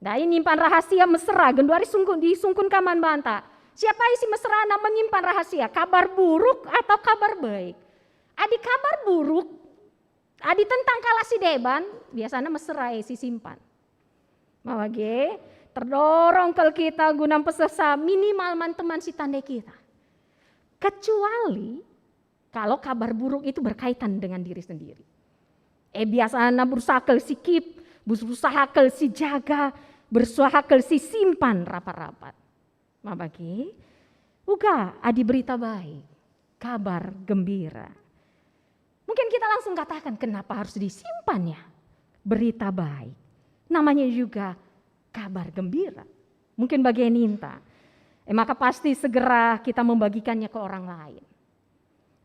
Ndai nyimpan rahasia mesera, genduari sungkun, disungkun ka man banta. Siapa isi meserana menyimpan rahasia, kabar buruk atau kabar baik? Adi kabar buruk, adi tentang kalak si deban, biasana mesera e si simpan. Ma bage, terdorong kal kita guna mpesehsa minimal man teman si tandai kita. Kecuali kalau kabar buruk itu berkaitan dengan diri sendiri. E, biasana berusaha kal si keep, berusaha kal si jaga, berusaha kal si simpan rapat-rapat. Ma bage, uga adi berita baik, kabar gembira. Mungkin kita langsung katakan, "Kenapa harus disimpan ya berita baik? Namanya juga kabar gembira." Mungkin bage ninta. E maka pasti segera kita membagikannya ke orang lain.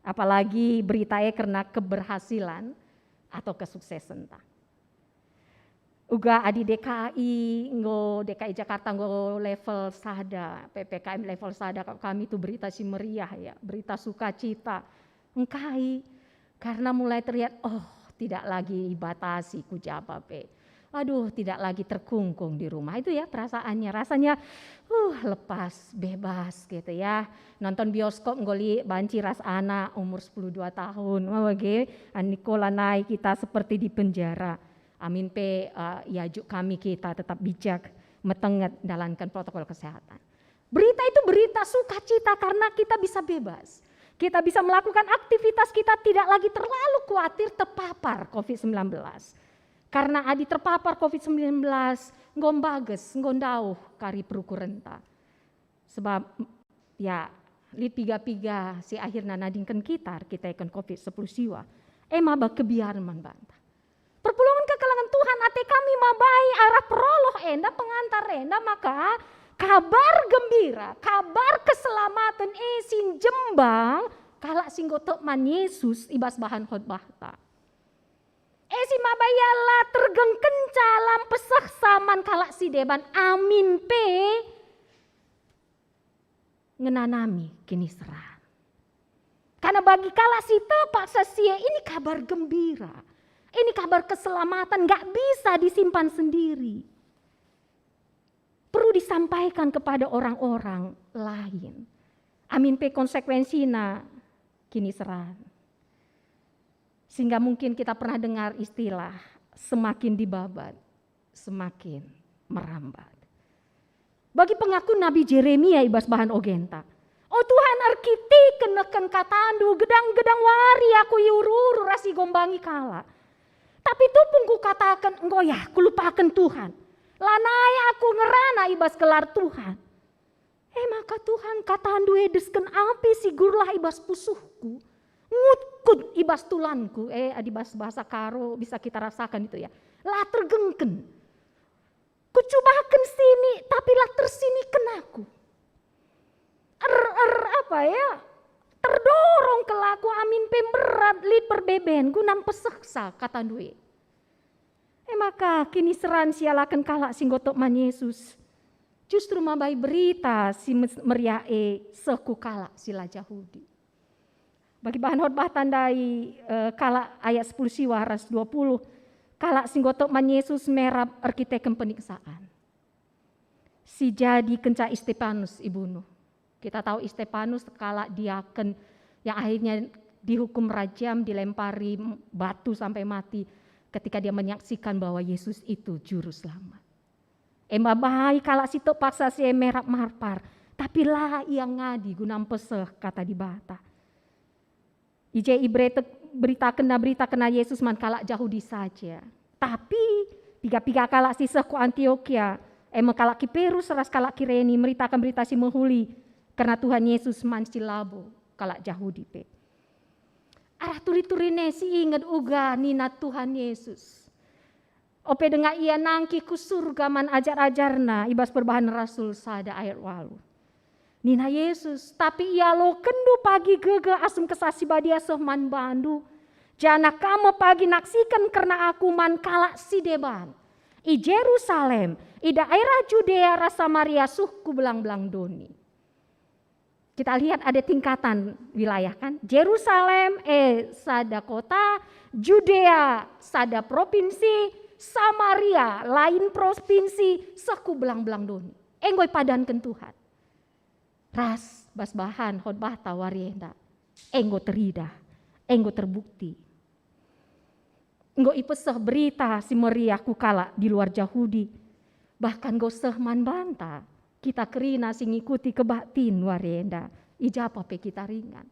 Apalagi berita e kerna keberhasilan atau kesuksesenta. Uga adi D K I enggo, D K I Jakarta enggo level sada, P P K M level sada, kami tu berita si meriah ya, berita sukacita. Engkai? Karena mulai terlihat, oh, tidak lagi ibatasi ku japa pe. Aduh, tidak lagi terkungkung di rumah. Itu ya perasaannya, rasanya, uh, lepas, bebas gitu ya. Nonton bioskop enggo lit banci ras anak umur sepuluh dua tahun. Wah, bage, aniko lanai kita seperti di penjara. Amin pe, eh, iajuk kami kita tetap bijak, metenget, dalankan protokol kesehatan. Berita itu berita sukacita karena kita bisa bebas. Kita bisa melakukan aktivitas, kita tidak lagi terlalu khawatir terpapar covid sembilan belas. Karena adi terpapar covid sembilan belas, enggo mbages, enggo ndauh kari perukurenta. Sebab, ya, lit piga-piga si akhirna nadingken kita erkiteken covid sepuluh siwa. E maba kebiaren man banta. Perpulungen kekelengen Tuhan, ate kami mabai arah peroloh enda, pengantar enda, maka kabar gembira, kabar keselamaten e si njembang kalak si enggo tek man Yesus i bas bahan khotbahta. E si mabai ia la tergengkenca, la mpesehsa man kalak si deban, amin pe ngenanami kiniseran. Karena bagi kalak si tek paksa si e, ini kabar gembira. Ini kabar keselamatan, nggak bisa disimpan sendiri. Perlu disampaikan kepada orang-orang lain. Amin pe konsekuensina kiniseran. Sehingga mungkin kita pernah dengar istilah, "Semakin dibabat, semakin merambat." Bagi pengaku Nabi Jeremia i bas bahan ogenta, "O Tuhan, erkiteken neken katandu, gedang-gedang wari aku iuru-uru ras igombangi kalak. Tapi tupung kukataken, 'Enggo yah, kulupaken Tuhan.' Lanai aku ngerana i bas gelar Tuhan." E maka Tuhan, katandu e desken api si gurlah i bas pusuhku, ngutkut i bas tulanku. E, adi bas bahasa Karo bisa kita rasakan itu ya. La tergengken. Kucubaken sini, tapi la tersiniken aku. Er, er, apa ya? Terdorong kal aku amin pe mberat lit perbeben guna mpesehsa katandu e. E maka kiniseran si ialaken kalak si enggo tek man Yesus justru mabai berita si mes-, meriah e seh ku kalak si la Jahudi. Bagi bahan khotbah tandai, eh, kalak ayat sepuluh siwa ras dua puluh, kalak si enggo tek man Yesus merap erkiteken peniksaan. Si jadi kenca Stefanus ibunuh. Kita tahu Stefanus sekalak diaken yang akhirnya dihukum rajam, dilempari batu sampai mati. ketika dia menyaksikan bahwa Yesus itu Juru Selamat. Emba bai kalak si tek paksa si e merap marpar, tapi la ia ngadi guna mpeseh kata Dibata. I je iberita-, beritakenna berita kena Yesus man kalak Jahudi saja. Tapi piga-piga kalak si seh ku Antiokia, e me kalak Kiprus ras kalak Kireni, meritaken berita si mehuli kerna Tuhan Yesus man si labo kalak Jahudi pe. Arah turi-turina si inget uga nina Tuhan Yesus. Ope denga ia nangkih ku surga man ajar-ajarna i bas Perbahanen Rasul sada ayat walu. Nina Yesus, "Tapi ialokenndu pagi gegeh asum Kesah Si Badia seh man bandu, janah kam me pagi naksiken kerna Aku man kalak si deban, i Jerusalem, i daerah Judea ras Samaria, seh ku belang-belang doni." Kita lihat ada tingkatan wilayah, kan? Jerusalem, eh, sada kota, Judea, sada provinsi, Samaria, lain provinsi, seh ku belang-belang doni. Enggo ipadanken Tuhan. Ras bas bahan khotbahta wari enda. Enggo teridah, enggo terbukti. Enggo ipeseh Berita Si Meriah ku kalak di luar Jahudi. Bahkan enggo seh man banta, kita kerina si ngikuti kebaktin wari enda, i ja pe kita ringan.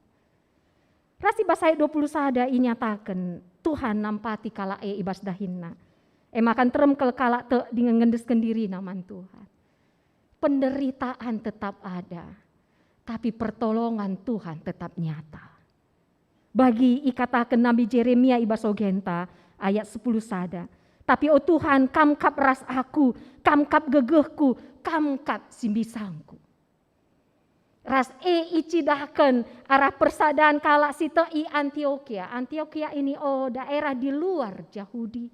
Ras i bas ayat dua puluh sada inyataken, Tuhan nampati kalak e i bas dahinna. E maka nterem kal kalak tek dingen ngendesken dirina man Tuhan. Penderitaan tetap ada, tapi pertolongan Tuhan tetap nyata. Bagi ikataken Nabi Jeremia i bas ogenta, ayat sepuluh sada, "Tapi o Tuhan, Kam kap ras aku, Kam kap gegehku, Kam kap si mbisangku." Ras e icidahken arah persadan kalak si tek i Antiokia. Antiokia ini, o, daerah di luar Jahudi.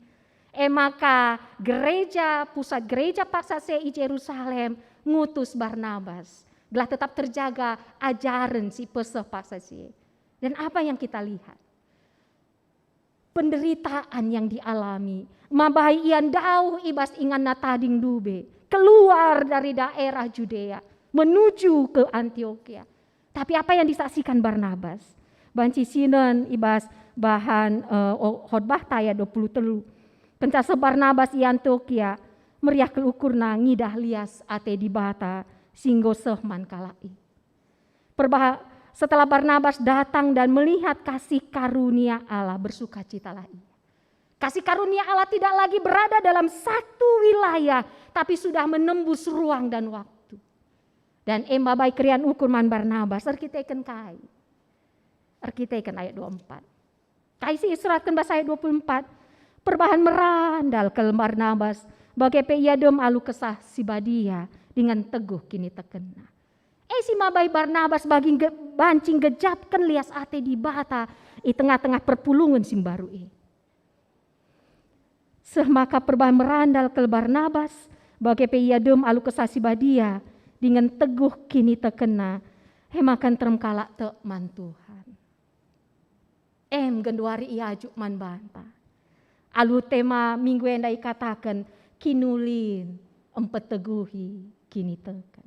E maka gereja, pusat gereja paksa si e i Jerusalem ngutus Barnabas gelah tetap terjaga ajaren si peseh paksa si e. Dan apa yang kita lihat? Penderitaan yang dialami, mabai ia ndauh i bas inganna tading ndube, keluar dari daerah Judea, menuju ke Antiokia. Tapi apa yang disaksikan Barnabas? Banci sinen i bas bahan, eh, o-, khotbahta ayat dua puluh telu. Kenca seh Barnabas i Antiokia, meriah kal ukurna ngidah lias ate Dibata si enggo seh man kalak e. Perbaha-, setelah Barnabas datang dan melihat kasih karunia Allah, bersukacitalah ia. Kasih karunia Allah tidak lagi berada dalam satu wilayah, tapi sudah menembus ruang dan waktu. Dan e mabai keriahen ukur man Barnabas, erkiteken kai? Erkiteken ayat dua empat. Kai si isuratken bas ayat dua puluh empat? Perbahan merandal kal Barnabas, bage pe ia dem alu Kesah Si Badia dingen teguh kinitekenna. E si mabai Barnabas bagi ngge-, banci nggejapken lias ate Dibata i tengah-tengah perpulungen si mbaru e. Seh maka perbahan merandal kal Barnabas, bage pe ia dem alu Kesah Si Badia dingen teguh kinitekenna, e maka nterem kalak tek man Tuhan. Em genduari iajuk man banta. Alu tema minggu enda ikataken, kinulin mpeteguhi kiniteken.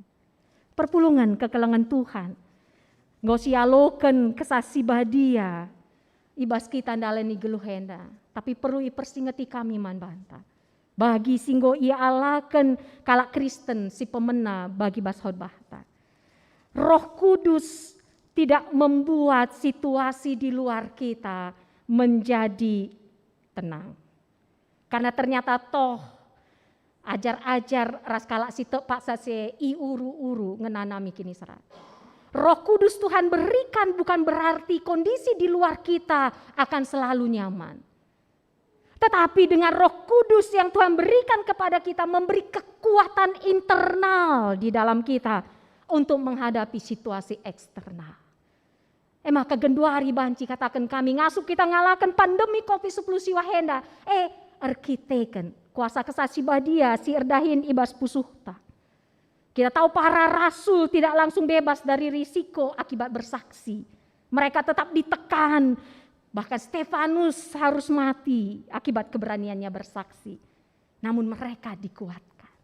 Perpulungen kekelengen Tuhan, enggo sialoken Kesah Si Badia i bas kita ndalani geluh enda, tapi perlu ipersingeti kami man banta. Bagi si enggo ialaken kalak Kristen si pemena bagi bas khotbahta. Roh Kudus tidak membuat situasi di luar kita menjadi tenang. Karena ternyata toh ajar-ajar ras kalak si tek paksa si e iuru-uru ngenanami kiniseran. Roh Kudus Tuhan berikan bukan berarti kondisi di luar kita akan selalu nyaman. Tetapi dengan Roh Kudus yang Tuhan berikan kepada kita memberi kekuatan internal di dalam kita untuk menghadapi situasi eksternal. E maka genduari banci kataken kami ngasup kita ngalaken pandemi covid sepuluh siwah enda. E, erkiteken kuasa Kesah Si Badia si erdahin i bas pusuhta. Kita tahu para rasul tidak langsung bebas dari risiko akibat bersaksi. Mereka tetap ditekan. Bahkan Stefanus harus mati akibat keberaniannya bersaksi. Namun mereka dikuatkan.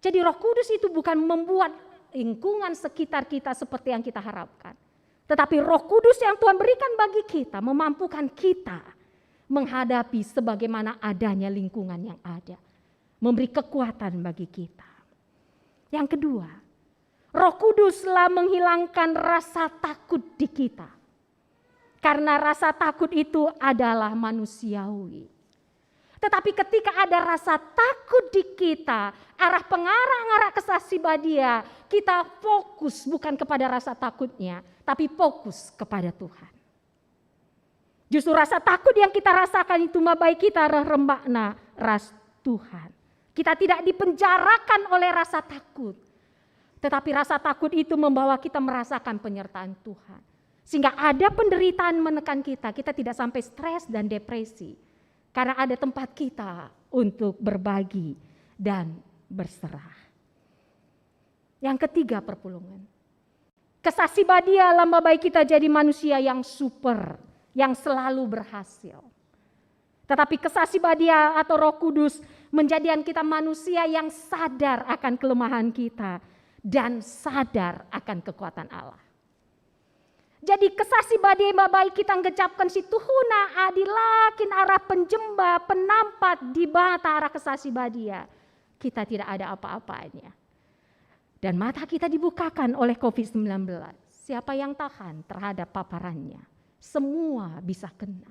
Jadi Roh Kudus itu bukan membuat lingkungan sekitar kita seperti yang kita harapkan. Tetapi Roh Kudus yang Tuhan berikan bagi kita memampukan kita menghadapi sebagaimana adanya lingkungan yang ada, memberi kekuatan bagi kita. Yang kedua, Roh Kuduslah menghilangkan rasa takut di kita. Karena rasa takut itu adalah manusiawi. Tetapi ketika ada rasa takut di kita, arah pengarah-ngarah Kesah Si Badia, kita fokus bukan kepada rasa takutnya, tapi fokus kepada Tuhan. Justru rasa takut yang kita rasakan itu mabai kita reh rembakna ras Tuhan. Kita tidak dipenjarakan oleh rasa takut. Tetapi rasa takut itu membawa kita merasakan penyertaan Tuhan. Sehingga ada penderitaan menekan kita, kita tidak sampai stres dan depresi. Karena ada tempat kita untuk berbagi dan berserah. Yang ketiga, perpulungen. Kesah Si Badia lamba baik kita jadi manusia yang super, yang selalu berhasil. Tetapi Kesah Si Badia atau Roh Kudus menjadikan kita manusia yang sadar akan kelemahan kita dan sadar akan kekuatan Allah. Jadi Kesah Si Badia mamba baik kita nggejapken si tuhuna adi la kin arah penjemba, penampat Dibata arah Kesah Si Badia, kita tidak ada apa-apanya. Dan mata kita dibukakan oleh covid sembilan belas. Siapa yang tahan terhadap paparannya? Semua bisa kena.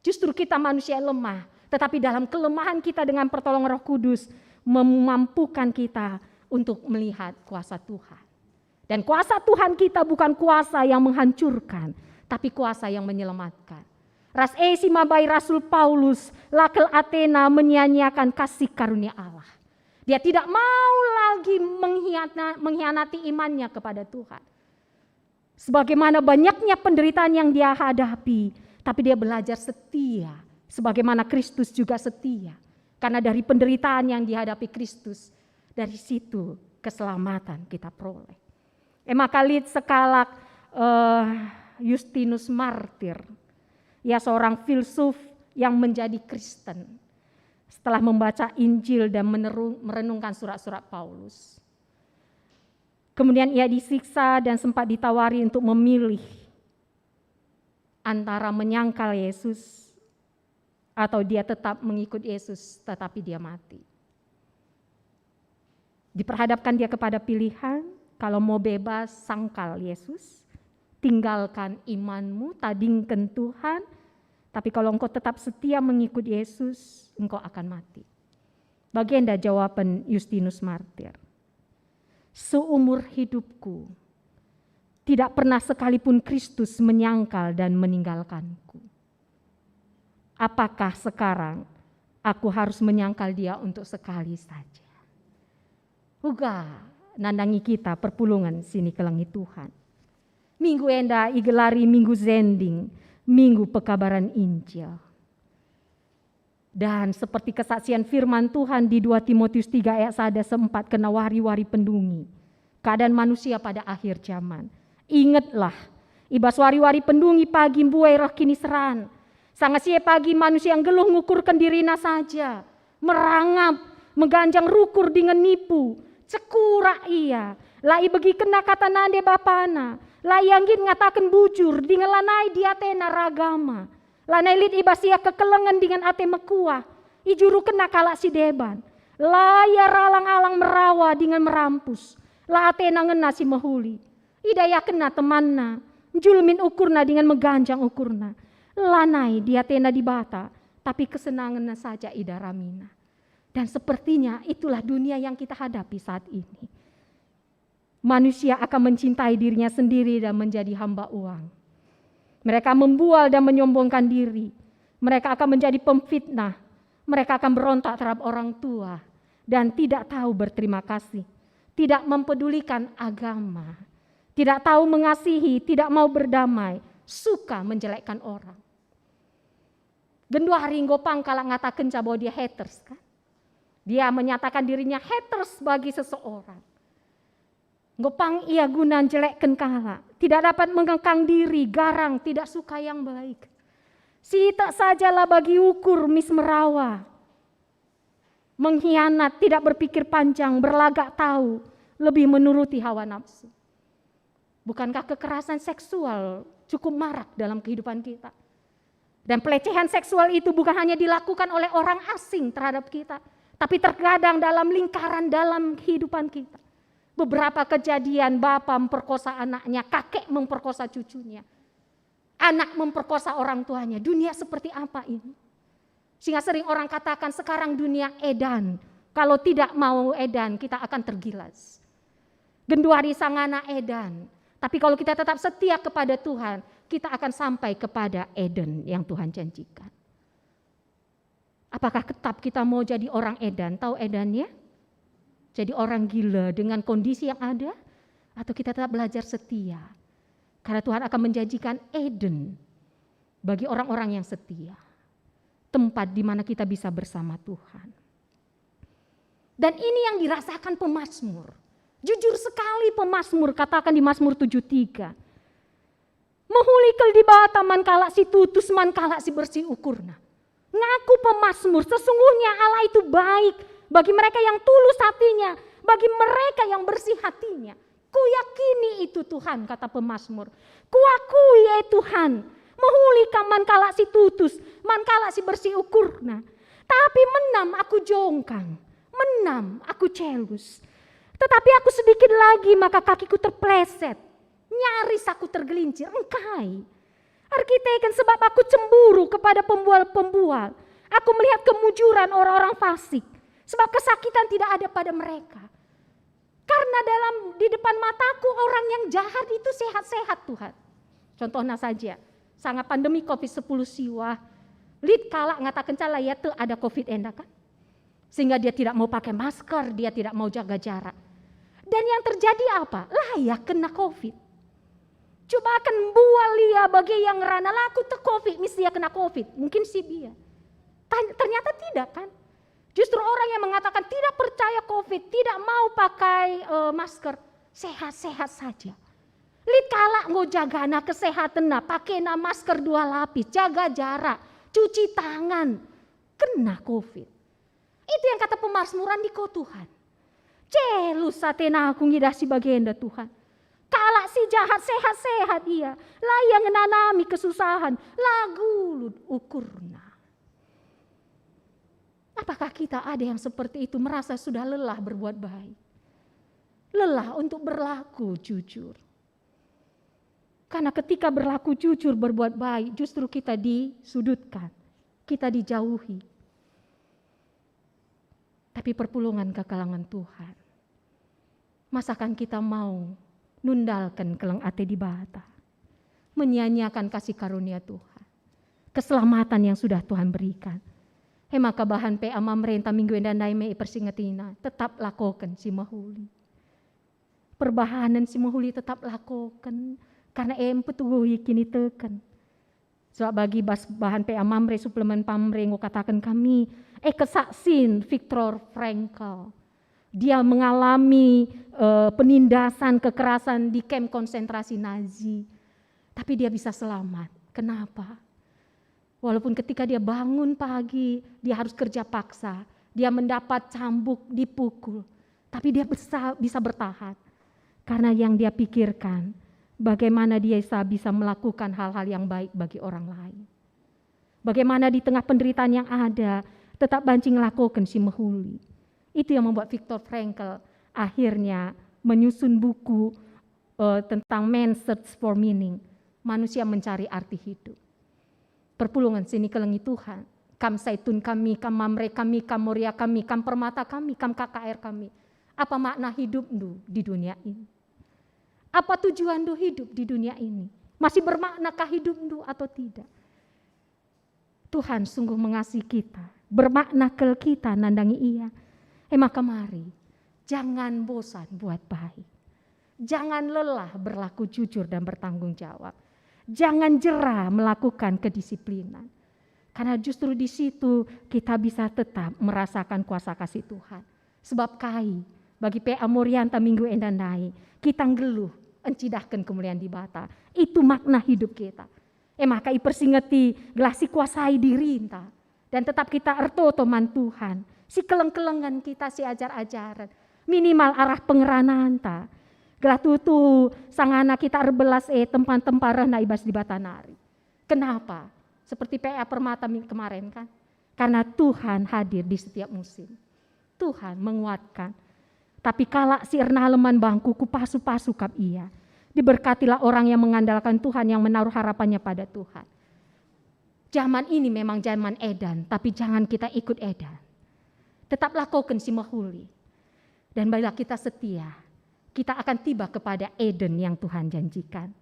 Justru kita manusia lemah, tetapi dalam kelemahan kita dengan pertolongan Roh Kudus memampukan kita untuk melihat kuasa Tuhan. Dan kuasa Tuhan kita bukan kuasa yang menghancurkan, tapi kuasa yang menyelamatkan. Ras e si mabai Rasul Paulus la kel atena menyia-nyiakan kasih karunia Allah. Dia tidak mau lagi menghiana-, mengkhianati imannya kepada Tuhan. Sebagaimana banyaknya penderitaan yang dia hadapi, tapi dia belajar setia, sebagaimana Kristus juga setia. Karena dari penderitaan yang dihadapi Kristus, dari situ keselamatan kita peroleh. E maka lit sekalak, eh, Justinus Martir. Ia seorang filsuf yang menjadi Kristen. Setelah membaca Injil dan menerung-, merenungkan surat-surat Paulus. Kemudian ia disiksa dan sempat ditawari untuk memilih antara menyangkal Yesus atau dia tetap mengikut Yesus tetapi dia mati. Diperhadapkan dia kepada pilihan, kalau mau bebas, sangkal Yesus, tinggalkan imanmu, tadingken Tuhan, tapi kalau engkau tetap setia mengikut Yesus, engkau akan mati. Bagenda jawaban Justinus Martir. Seumur hidupku, tidak pernah sekalipun Kristus menyangkal dan meninggalkanku. Apakah sekarang aku harus menyangkal Dia untuk sekali saja? Uga nandangi kita perpulungen si nikelengi Tuhan. Minggu enda igelari Minggu Zending, Minggu Pekabaran Injil. Dan seperti kesaksian firman Tuhan di dua Timotius tiga ayat sada sempat kena wari-wari pendungi, keadaan manusia pada akhir zaman. Ingetlah, i bas wari-wari pendungi pagi mbuai reh kiniseran. Sanga si e pagi manusia nggeluh ngukurken dirina saja, merangap, meganjang rukur dingen nipu, cekurak ia, la ibegikenna kata nande bapana, la ia nggit ngataken bujur dingen lanai diatena ragama. Lanai lit i bas ia kekelengen dingen ate mekuah, ijurukenna kalak si deban. La ia ralang-alang merawa dingen merampus, la atena ngena si mehuli. Idayakenna temanna, njulmin ukurna dingen meganjang ukurna. Lanai diatena Dibata, tapi kesenangenna saja idaramina. Dan sepertinya itulah dunia yang kita hadapi saat ini. Manusia akan mencintai dirinya sendiri dan menjadi hamba uang. Mereka membual dan menyombongkan diri. Mereka akan menjadi pemfitnah. Mereka akan berontak terhadap orang tua dan tidak tahu berterima kasih, tidak mempedulikan agama, tidak tahu mengasihi, tidak mau berdamai, suka menjelekkan orang. Genduari enggo pang kalak ngatakenca bahwa dia haters, kan? Dia menyatakan dirinya haters bagi seseorang. Enggo pang ia guna njelekken kalak, tidak dapat mengekang diri, garang, tidak suka yang baik. Sitik sajalah bagi ukur mis merawa, mengkhianat, tidak berpikir panjang, berlagak tahu, lebih menuruti hawa nafsu. Bukankah kekerasan seksual cukup marak dalam kehidupan kita? Dan pelecehan seksual itu bukan hanya dilakukan oleh orang asing terhadap kita, tapi terkadang dalam lingkaran dalam kehidupan kita. Beberapa kejadian, bapa memperkosa anaknya, kakek memperkosa cucunya, anak memperkosa orang tuanya. Dunia seperti apa ini? Sehingga sering orang katakan, "Sekarang dunia edan. Kalau tidak mau edan, kita akan tergilas." Genduari sangana edan. Tapi kalau kita tetap setia kepada Tuhan, kita akan sampai kepada Eden yang Tuhan janjikan. Apakah tetap kita mau jadi orang edan? Tahu edan, ya? Jadi orang gila dengan kondisi yang ada? Atau kita tetap belajar setia? Karena Tuhan akan menjanjikan Eden bagi orang-orang yang setia. Tempat di mana kita bisa bersama Tuhan. Dan ini yang dirasakan pemazmur. Jujur sekali pemazmur, katakan di Mazmur tujuh tiga, "Mehuli kal Dibata man kalak si tutus, man kalak si bersih ukurna." Ngaku pemazmur, "Sesungguhnya Allah itu baik bagi mereka yang tulus hatinya, bagi mereka yang bersih hatinya. Kuyakini itu Tuhan," kata pemazmur. "Kuakui, e Tuhan, mehuli Kam man kalak si tutus, man kalak si bersih ukurna. Tapi menam aku jongkang, menam aku celus. Tetapi aku sedikit lagi maka kakiku terpleset, nyaris aku tergelincir, engkai? Erkiteken sebab aku cemburu kepada pembual-pembual, aku melihat kemujuran orang-orang fasik, sebab kesakitan tidak ada pada mereka. Karena dalam, di depan mataku orang yang jahat itu sehat-sehat, Tuhan." Contohna saja, sanga pandemi covid sepuluh siwah, lit kalak ngatakenca la ia tek ada covid enda, kan? Sehingga dia tidak mau pakai masker, dia tidak mau jaga jarak. Dan yang terjadi apa? La ia kena covid. Cubaken mbual ia bage ia ngerana, "La aku tek covid, mesti ia kena covid." Mungkin sib ia. Tan-, ternyata tidak, kan? Justru orang yang mengatakan tidak percaya covid, tidak mau pakai, eh, masker, sehat-sehat saja. Lit kalak enggo jagana kesehatenna, pakena masker dua lapis, jaga jarak, cuci tangan, kena covid. Itu yang kata pemazmur, "Andiko Tuhan, celus atena aku ngidah si bagenda, Tuhan. Kalak si jahat sehat-sehat ia, la ia ngenanami kesusahan, la gulut ukurna." Apakah kita ada yang seperti itu, merasa sudah lelah berbuat baik? Lelah untuk berlaku jujur. Karena ketika berlaku jujur, berbuat baik, justru kita disudutkan, kita dijauhi. Tapi perpulungen kekelengen Tuhan, masakan kita mau nundalken keleng ate Dibata, menyia-nyiakan kasih karunia Tuhan, keselamatan yang sudah Tuhan berikan? E maka bahan P A Mamre ntah minggu enda ndai me ipersingetina, tetap lakoken si mehuli. Perbahanen si mehuli tetap lakoken, karena e mpetuguhi kiniteken. Sebab bagi bas bahan P A Mamre, suplemen Pamre enggo kataken kami, e, kesaksin Viktor Frankl. Dia mengalami, eh, penindasan, kekerasan di kem konsentrasi Nazi. Tapi dia bisa selamat. Kenapa? Walaupun ketika dia bangun pagi, dia harus kerja paksa. Dia mendapat cambuk, dipukul. Tapi dia bisa, bisa bertahan. Karena yang dia pikirkan, bagaimana dia bisa, bisa melakukan hal-hal yang baik bagi orang lain. Bagaimana di tengah penderitaan yang ada, tetap banci ngelakoken si mehuli. Itu yang membuat Viktor Frankl akhirnya menyusun buku, eh, tentang Man's Search for Meaning, Manusia Mencari Arti Hidup. Perpulungen si nikelengi Tuhan, kam Saitun kami, kam Mamre kami, kam Moria kami, kam Permata kami, kam K K R kami. Apa makna hidupndu di dunia ini? Apa tujuanndu hidup di dunia ini? Masih bermaknakah hidupndu atau tidak? Tuhan sungguh mengasihi kita, bermakna kal kita nandangi Ia. E maka mari, jangan bosan buat baik. Jangan lelah berlaku jujur dan bertanggung jawab. Jangan jera melakukan kedisiplinan. Karena justru di situ kita bisa tetap merasakan kuasa kasih Tuhan. Sebab kai, bagi P A Moria ntah minggu enda ndai, kita nggeluh encidahken kemulian Dibata. Itu makna hidup kita. E maka ipersingeti gelah sikuasai dirinta. Dan tetap kita ertoto man Tuhan. Sikeleng-kelengen kita, siajar-ajaren. Minimal arah pengerananta. Gelah tuhu-tuhu sangana kita erbelas, e, tempa-tempa rehna i bas Dibata nari. Kenapa? Seperti P A Permata mi-, kemarin kan. Karena Tuhan hadir di setiap musim. Tuhan menguatkan. Tapi kalak si ernalem man bangku, kupasu-pasu kap ia. Diberkatilah orang yang mengandalkan Tuhan, yang menaruh harapannya pada Tuhan. Zaman ini memang zaman edan, tapi jangan kita ikut edan. Tetap lakoken si mehuli. Dan bila kita setia, kita akan tiba kepada Eden yang Tuhan janjikan.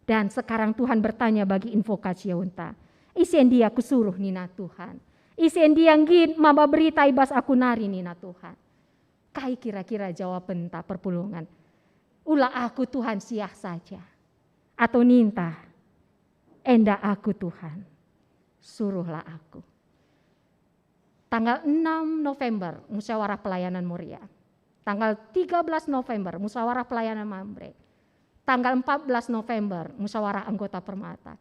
Dan sekarang Tuhan bertanya bagi invokasionta, "Ise ndia kusuruh?" nina Tuhan. "Ise ndia nggit maba berita i bas aku nari?" nina Tuhan. Kai kira-kira jawabenta perpulungen? "Ula aku Tuhan, siah saja." Atau ninta, "Enda aku Tuhan, suruhlah aku." Tanggal enam November, musyawarah pelayanan Moria. Tanggal tiga belas November, musyawarah pelayanan Mamre. Tanggal empat belas November, musyawarah anggota Permata.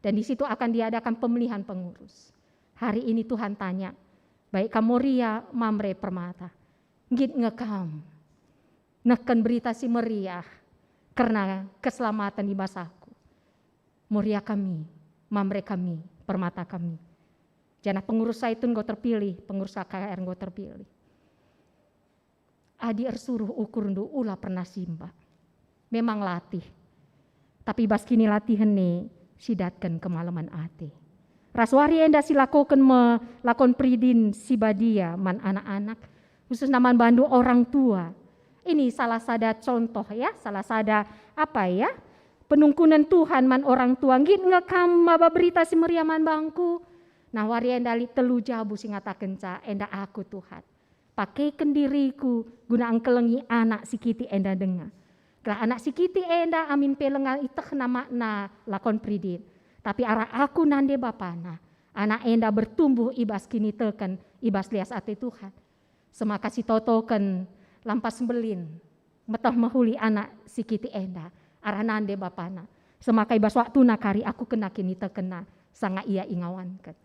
Dan di situ akan diadakan pemilihan pengurus. Hari ini Tuhan tanya, baik kam Moria, Mamre, Permata, nggit nge kam neken berita si meriah kerna keselamatan i bas aku? Moria kami, Mamre kami, Permata kami. Janah pengurus Saitun enggo terpilih, pengurus K K R enggo terpilih. Adi ersuruh ukurndu, ula pernah simba. Memang latih. Tapi bas kinilatihen e sidatken kemalemen ate. Ras wari enda silakoken me lakon peridin si badia man anak-anak, khususna man bandu orang tua. Ini salah sada contoh ya, salah sada apa ya, penungkunen Tuhan man orang tua. Nggit nge kam maba berita si meriah man bangku? Nah, wari enda lit telu jabu si ngatakenca, "Enda aku, Tuhan." Pakeken diriku guna engkelengi anak si kitik enda denga. Gelah anak si kitik enda amin pe langa itehna makna lakon peridin, tapi arah aku nande bapana, anak enda bertumbuh i bas kiniteken, i bas lias ate Tuhan. Semaka sitotoken lampas mbelin, meteh mehuli anak si kitik enda, arah nande bapana. Semaka i bas waktuna kari aku kena kinitekenna, sanga ia ingawanken.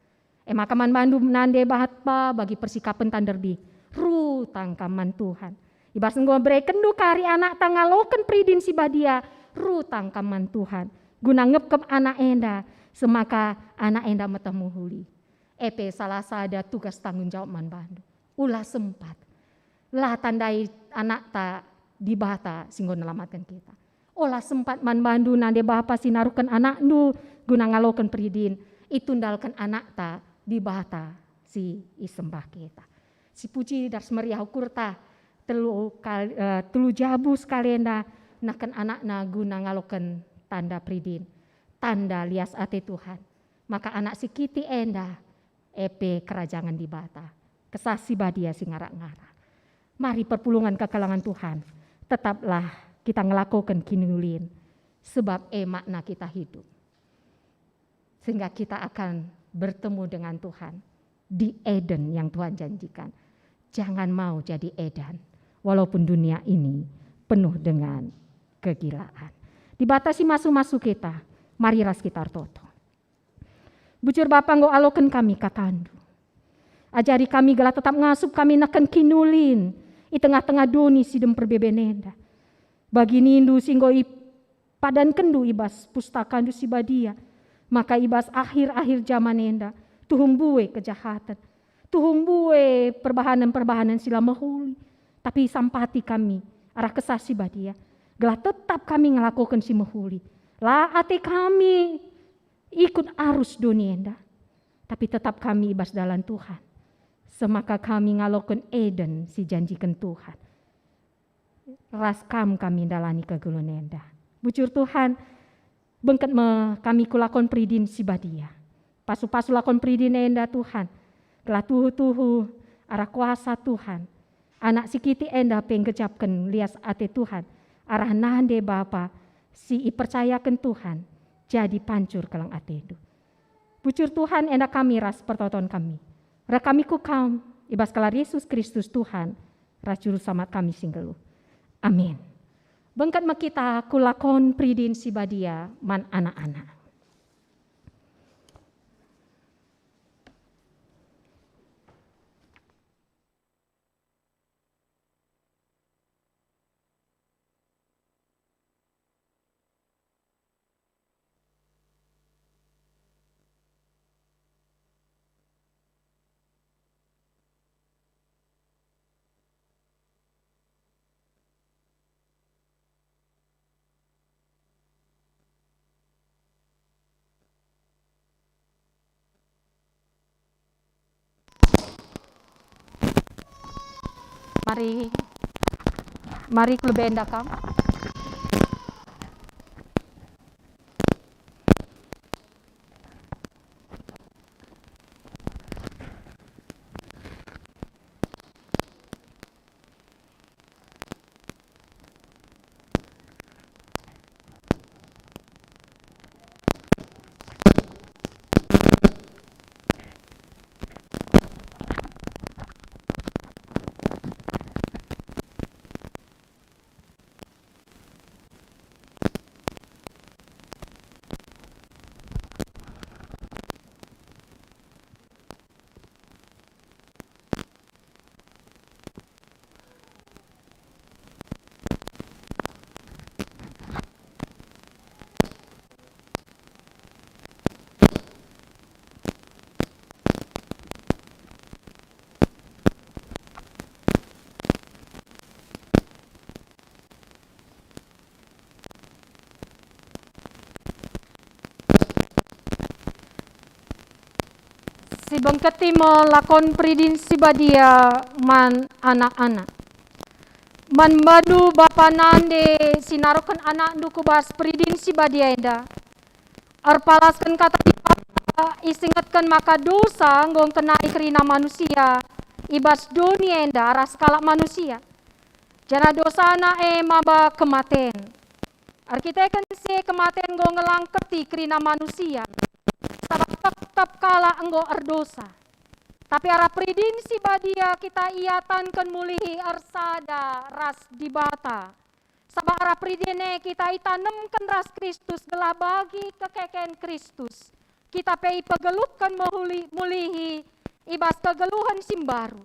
E maka man bandu nande bapa bagi persikapen tanderbi, rutang kam man Tuhan. I bas enggo berekenndu kari anakta ngaloken peridin si badia, rutang kam man Tuhan. Guna ngepkep anak enda, semaka anak enda meteh mehuli. E pe salah sada tugas tanggung jawab man bandu. Ula sempat. La tandai anakta Dibata si enggo nelamatken kita. Ola sempat man bandu nande bapa si naruhken anakndu guna ngaloken peridin, itundalken anakta Dibata si isembah kita. Sipuji ras meriah ukurta telu kali, eh, telu jabu sekali enda neken anakna guna ngaloken tanda peridin, tanda lias ate Tuhan. Maka anak si kitik enda e pe kerajangen Dibata, Kesah Si Badia si ngarak-ngarak. Mari perpulungen kekelengen Tuhan, tetaplah kita ngelakoken kiniulin, sebab e makna kita hidup. Sehingga kita akan bertemu dengan Tuhan di Eden yang Tuhan janjikan. Jangan mau jadi Eden, walaupun dunia ini penuh dengan kegilaan. Dibata si masu-masu kita, mari ras kita ertoto. Bujur Bapa, enggo aloken kami katandu. Ajari kami gelah tetap ngasup kami neken kiniulin i tengah-tengah doni si dem perbeben enda. Bagi nindu si enggo ipadankenndu i bas pustakandu si badia, maka i bas akhir-akhir jaman enda, tuhu mbue kejahaten, tuhu mbue perbahanen-perbahanen si la mehuli, tapi sampati kami arah Kesah Si Badia, gelah tetap kami ngelakoken si mehuli. La ate kami ikut arus doni enda, tapi tetap kami i bas dalan Tuhan. Semaka kami ngaloken Eden si janjiken Tuhan. Ras Kam kami ndalani kegeluhen enda. Bujur Tuhan, bengket me kami ku lakon peridin si badia. Pasu-pasu lakon peridin enda, Tuhan, gelah tuhu-tuhu arah kuasa Tuhan, anak si kitik enda pe nggejapken lias ate Tuhan arah nande Bapa si ipercayaken Tuhan jadi pancur keleng atendu. Bujur Tuhan, enda kami ras pertoton kami. Reh kami ku Kam, i bas gelar Yesus Kristus Tuhan ras Juru Selamat kami si nggeluh. Amin. Bengket me kita ku lakon peridin si badia man anak-anak. Mari, mari ku lebe enda kam. Sibengketi me lakon Peridin si Badia man anak-anak. Man bandu bapa nande si naruhken anakndu ku bas Peridin si Badia enda, erpalasken Kata Dibata, isingetken maka dosa enggo ngkenai kerina manusia i bas doni enda ras kalak manusia. Janah dosana e maba kematen. Erkiteken si e kematen enggo ngelangketi kerina manusia, sabap tep-tep kalak enggo erdosa. Tapi arah Peridin si Badia kita iatanken mulihi ersada ras Dibata. Sabap arah Peridin e kita itanemken ras Kristus gelah bagi kekeken Kristus kita pe ipegeluhken mehuli-, mulihi i bas kegeluhen si mbaru.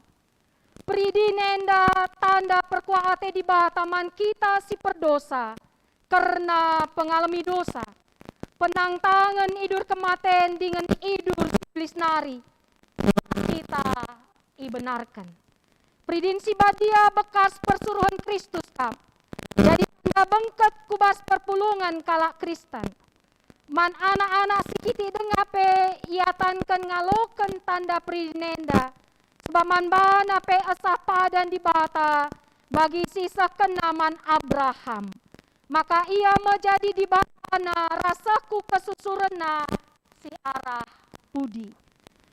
Peridin enda tanda perkuah ate Dibata man kita si perdosa kerna pengalemi dosa, penangtangen idur kematen dingen idur si lis nari kita ibenarken. Peridin si Badia bekas persuruhen Kristus kam. Jadi tanda bengket ku bas perpulungen kalak Kristen. Man anak-anak si kitik denga pe iatanken ngaloken tanda Peridin enda, sebab man bana pe esah padan Dibata bagi si isehkenNa man Abraham. Maka ia me jadi Dibatana ras seh ku kesusurenNa si arah pudi.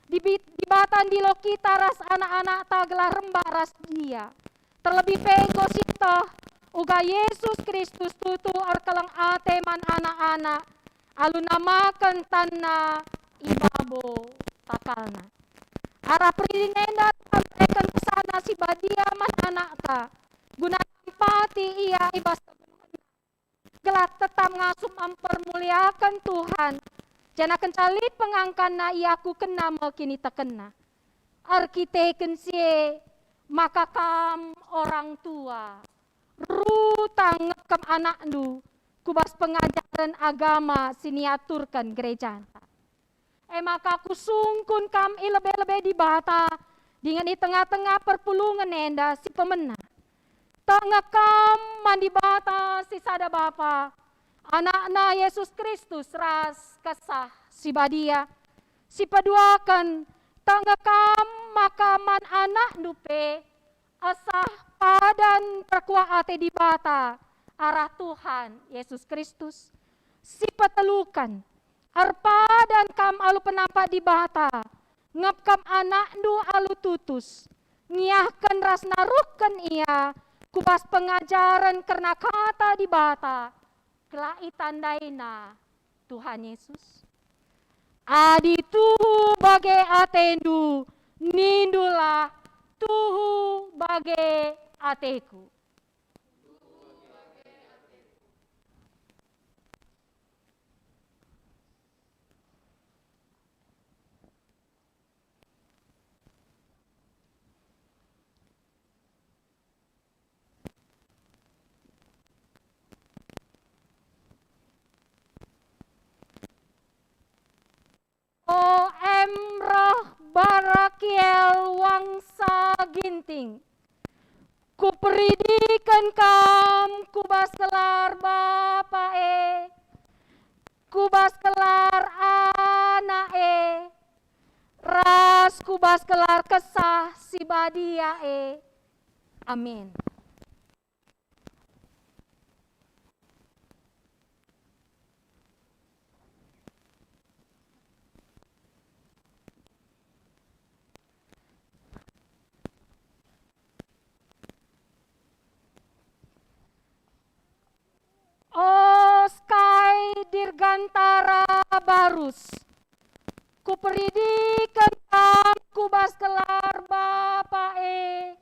Dibi-, Dibata ndilo kita ras anak-anakta gelah rembak ras Ia. Terlebih pe enggo sieteh uga Yesus Kristus tuhu erkeleng ate man anak-anak, alu namaken tanNa i babo takalNa. Arah Peridin enda Tuhan mereken kesahNa si badia man anakta, guna nampati ia i bas gelah tetap ngasup mpermuliaken Tuhan, janah kenca lit pengangkanna iakukenna me kinitekenna. Erkiteken si e, maka kam orang tua, rutang ngekep anakndu ku bas pengajaren agama si niaturken gerejanta. E maka kusungkun kam i lebe-lebe Dibata, dingen i tengah-tengah perpulungen enda si pemena. Tek nge kam man Dibata si sada Bapa, AnakNa Jesus Kristus ras Kesah Si Badia. Si peduaken, tek nge kam maka man anakndu pe, esah padan perkuah ate Dibata arah Tuhan Jesus Kristus. Si peteluken, erpadan kam alu penampat Dibata, ngep kam anakndu alu tutus, ngiahken ras naruhken ia ku bas pengajaren kerna Kata Dibata, gelah itandaina Tuhan Yesus. Adi tuhu bage atendu, nindulah, "Tuhu bage ateku." O M roh barakiel wangsa ginting, kuperidiken kam ku bas gelar Bapa e, ku bas gelar Anak e, ras ku bas gelar Kesah Si Badia e. Amin. O Skai Dirgantara Barus, kuperidiken kam ku bas gelar Bapa e,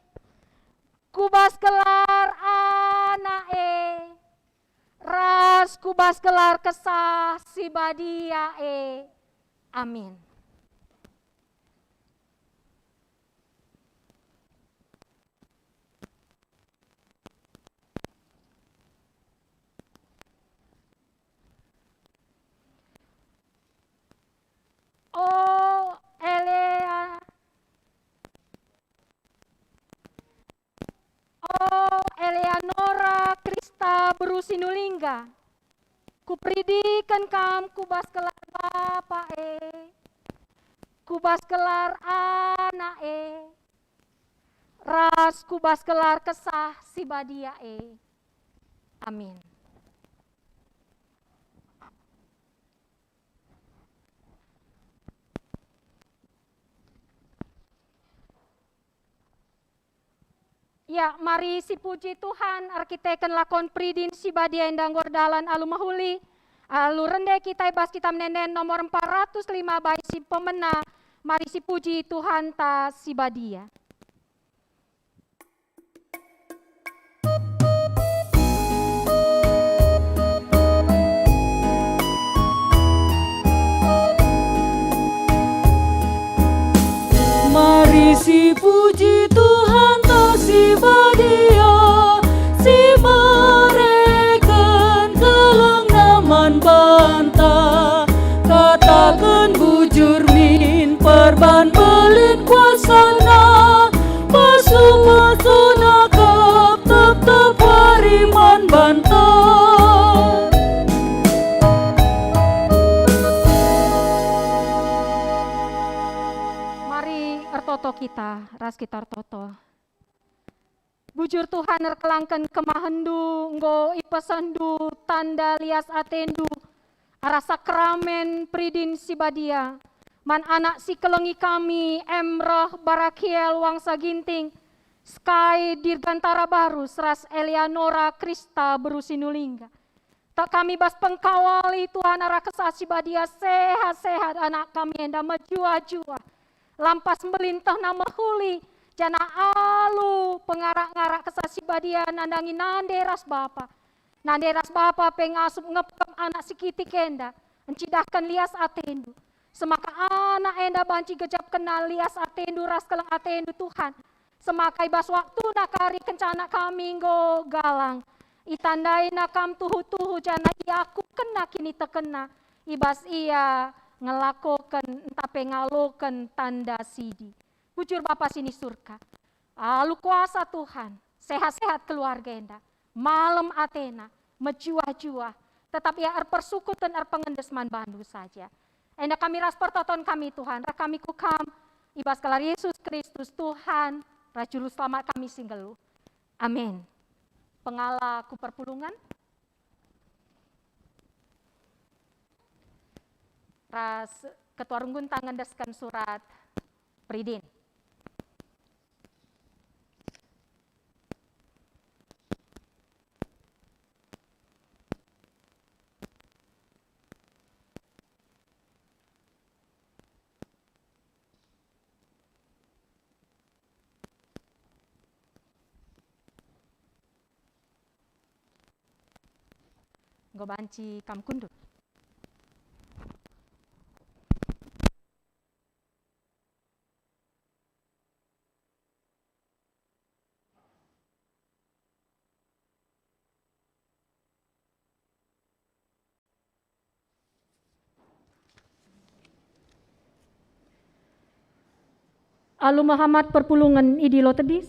ku bas gelar Anak e, ras ku bas gelar Kesah Si Badia e. Amin. O Elea-, O Eleanora Krista beru Sinulingga, kuperidiken kam ku bas gelar Bapa e, ku bas gelar Anak e, ras ku bas gelar Kesah Si Badia e. Amin. Ya, mari sipuji Tuhan, erkiteken lakon peridin si badia enda enggo erdalan alu mehuli, alu rende kita i bas Kitab Ende-enden nomor empat ratus lima bait si pemena, mari sipuji Tuhanta si badia. Mari sipuji Tuhanta si badia, si mereken kelengna man banta. Kataken bujur min perban belin kuasana, pasu-pasuna kap tep-tep wari man banta. Mari ertoto kita, ras kita ertoto. Bujur Tuhan erkelangken kemahenndu, enggo ipesehndu tanda lias atendu arah sakramen peridin si badia man anak si kelengi kami, Emrah Barakiel Wangsa Ginting, Skai Dirgantara Barus ras Eleanora Krista beru Sinulingga. Tek kami bas pengkawali Tuhan arah Kesah Si Badia, sehat-sehat anak kami enda mejuah-juah. Lampas mbelin tehna mehuli, janah alu pengarak-ngarak Kesah Si Badia nandangi nande ras bapa. Nande ras bapa pe ngasup ngepkep anak si kitik enda, encidahken lias atendu. Semaka anak enda banci gejapkenna lias atendu ras keleng atendu, Tuhan. Semaka i bas waktuna kari kenca anak kami enggo galang, itandaina kam tuhu-tuhu janah iakupkenna kinitekenna, i bas ia ngelakoken ntah pe ngaloken tanda sidi. Bujur Bapa si ni Surga, alu kuasa Tuhan, sehat-sehat keluarga enda, malem atena, mejuah-juah, tetap ia erpersukuten erpengendes man bandu saja. Enda kami ras pertoton kami, Tuhan, reh kami ku Kam, i bas gelar Yesus Kristus, Tuhan, ras Juru Selamat kami si nggeluh. Amin. Pengala ku perpulungen. Ras Ketua Runggunta ngendesken surat peridin. Enggo banci kam kundul. Alu mehamat perpulungen idilo tedis.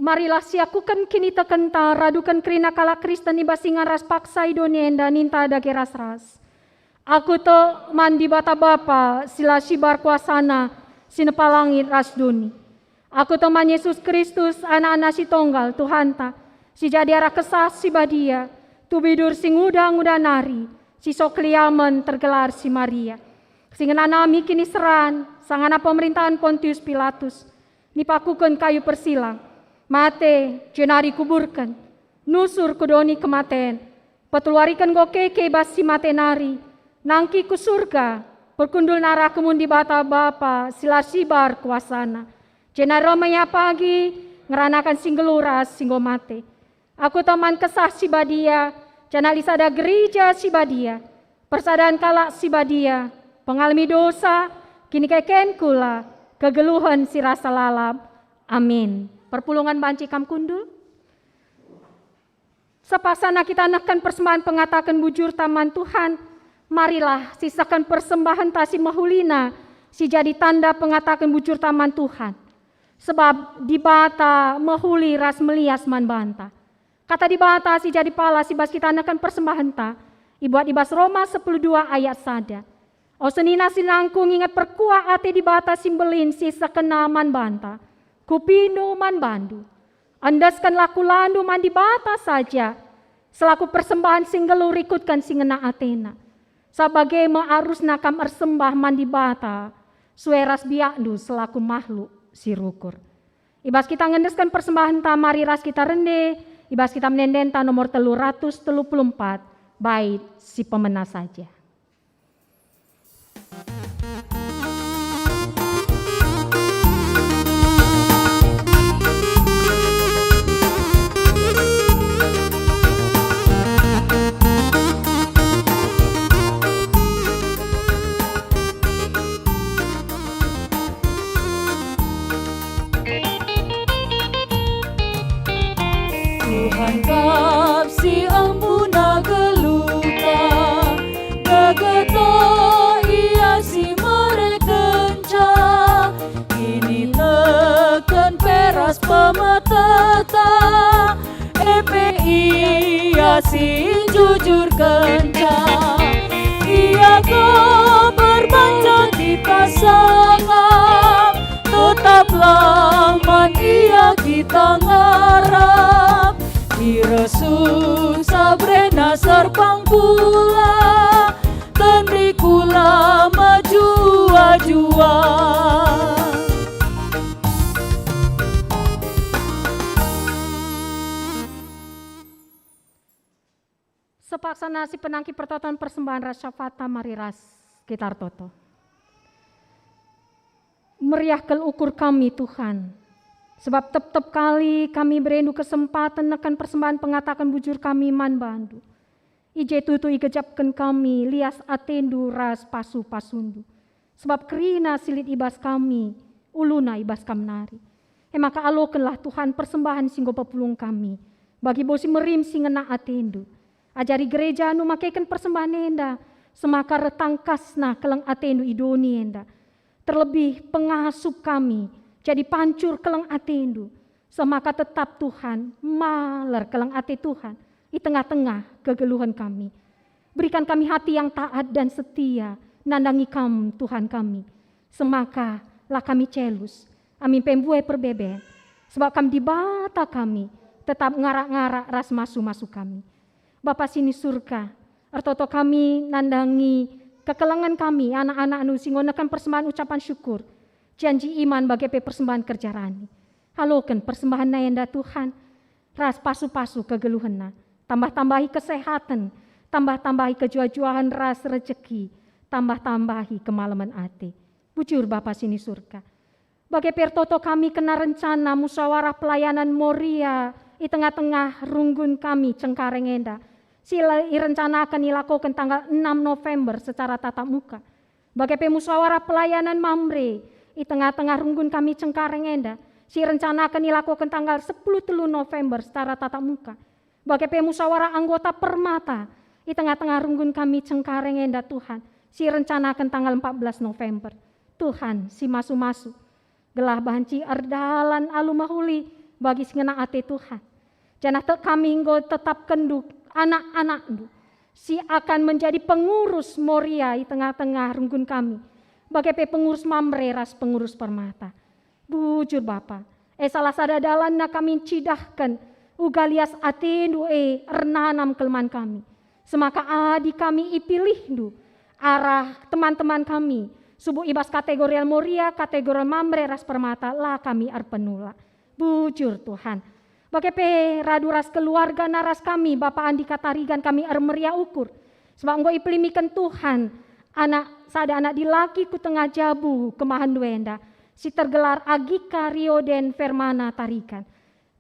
Marilah siakuken kinitekenta raduken kerina kalak Kristen i bas ingan ras paksa i doni enda ninta dage ras-ras. Aku tek man Dibata Bapa si la sibar kuasana si nepa langit ras doni. Aku teman Yesus Kristus, Anak-anak si tonggal Tuhanta, si jadi arah Kesah Si Badia, tubuh idur si nguda-nguda nari, si sok keliamen tergelar si Maria, si ngenanami kiniseran, sangana pemerintahen Pontius Pilatus, nipakuken kayu persilang, mate, jenari kuburken, nusur ku doni kematen, peteluariken enggo keke bas si mate nari, nangkih ku Surga, perkundul arah kemun Dibata Bapa si la sibar kuasana, jenari reh me Ia pagi ngeranaken si nggeluh ras si enggo mate. Aku teman Kesah Si Badia, janah lit sada Gereja Si Badia, persadan kalak si badia, pengalemi dosa, kinikeken kula, kegeluhen si rasa lalap. Amin. Perpulungen banci kam kundul. Sepaksana kita nehken persembahen pengataken bujurta man Tuhan, marilah sisehken persembahenta si mehulina si jadi tanda pengataken bujurta man Tuhan. Sebab Dibata mehuli ras melias man banta. Kata Dibata si jadi palas i bas kita nehken persembahenta, ibuat i bas Roma sepuluh dua ayat sada. O senina si nangkung, inget perkuah ate Dibata si mbelin si isehkenNa man banta. Kupindo man bandu. Endeskenlah kulandu man Dibata saja, selaku persembahen si nggeluh rikutken si ngena ateNa. Sabap bage me arusna kam ersembah man Dibata, sue ras biakndu selaku mahluk si rukur. I bas kita ngendesken persembahenta, mari ras kita rende, i bas kita menendenta nomor telu ratus telu puluh empat, bait si pemena saja. Tuhan kap si ampuna geluhta, gegeta Ia si merekenca, kiniteken pe ras pemeteta, e pe Ia si njujurkenca. Ia kap erbahan kita sangap, tetaplah man Ia kita ngarap. Iresun sabrena serpang kula, tenri kula mejua-jua. Sepaksana si penangki pertoton persembahen ras syafaat, mari ras kita ertoto. Meriah kal ukur kami, Tuhan, sebab tep-tep kali kami bereNdu kesempaten nehken persembahen pengataken bujur kami man baNdu. I je tuhu igejapken kami lias ateNdu ras pasu-pasuNdu. Sebab kerina si lit i bas kami, uluna i bas Kam nari. E maka alokenlah, Tuhan, persembahen si enggo pepulung kami, bagi bau si merim si ngena ateNdu. Ajari gerejaNdu makeken persembahen enda, semaka reh tangkasna keleng ateNdu i doni enda. Terlebih pengasup kami, jadi pancur keleng ateNdu, semaka tetap, Tuhan, maler keleng ate Tuhan i tengah-tengah kegeluhen kami. Berikan kami hati yang taat dan setia nandangi Kam, Tuhan kami, semaka la kami celus, amin pe mbue perbeben, sebab Kam Dibata kami, tetap ngarak-ngarak ras masu-masu kami. Bapa si ni Surga, ertoto kami nandangi kekelengen kami, anak-anakNdu si enggo nehken persembahen ucapan syukur, janji iman bage pe persembahen kerja rani. Aloken persembahenna enda, Tuhan, ras pasu-pasu kegeluhenna. Tambah-tambahi kesehaten, tambah-tambahi kejuah-juahen ras rejeki, tambah-tambahi kemalemen ate. Bujur Bapa si ni Surga. Bage pe ertoto kami kena rencana musyawarah pelayanan Moria i tengah-tengah runggun kami Cengkareng enda, si la-, irencanaken ilakoken tanggal enam November secara tatap muka. Bage pe musyawarah pelayanan Mamre i tengah-tengah runggun kami Cengkareng enda, si irencanaken ilakoken tanggal sepuluh telu November secara tatap muka. Bage pe musyawarah anggota Permata i tengah-tengah runggun kami Cengkareng enda, Tuhan, si irencanaken tanggal empat belas November. Tuhan, si masu-masu, gelah banci erdalan alu mehuli bagi si ngena ate, Tuhan. Janah tek kami enggo tetapkenNdu anak-anakNdu si akan menjadi pengurus Moria i tengah-tengah runggun kami, bage pe pengurus Mamre ras pengurus Permata. Bujur Bapa, e salah sada dalanna kami ncidahken uga lias atendu e ernanam kal man kami. Semaka adi kami ipilihndu arah teman-teman kami, subuk i bas kategori Moria, kategori Mamre ras Permata, la kami erpenula. Bujur Tuhan. Bage pe radu ras keluarga na ras kami, Bapa Andika Tarigan kami ermeriah ukur. Sebab enggo ipelimiken Tuhan anak, sada anak dilaki ku tengah jabu kemahenNdu enda, si tergelar Agika Rioden Fermana Tarigan.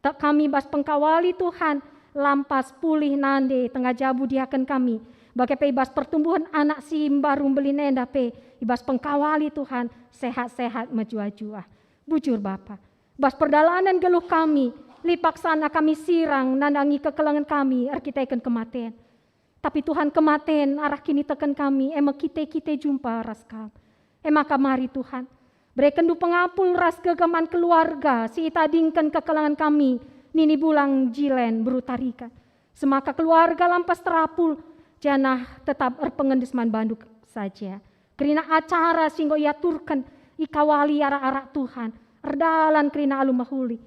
Tek kami bas pengkawali Tuhan, lampas pulih nande tengah jabu diaken kami. Bage pe i bas pertumbuhen anak si mbaru mbelin enda pe, i bas pengkawali Tuhan, sehat-sehat mejuah-juah. Bujur Bapa, bas perdalanen geluh kami, lit paksana kami sirang nandangi kekelengen kami erkiteken kematen. Tapi Tuhan, kematen arah kiniteken kami, e me kite-kite jumpa ras Kam. E maka mari Tuhan, berekenNdu pengapul ras gegeh man keluarga si itadingken kekelengen kami, nini bulang Jilen beru Tarigan. Semaka keluarga lampas terapul, janah tetap erpengendes man bandu saja. Kerina acara si enggo iaturken, ikawali arak-arak Tuhan, erdalan kerina alu mehuli.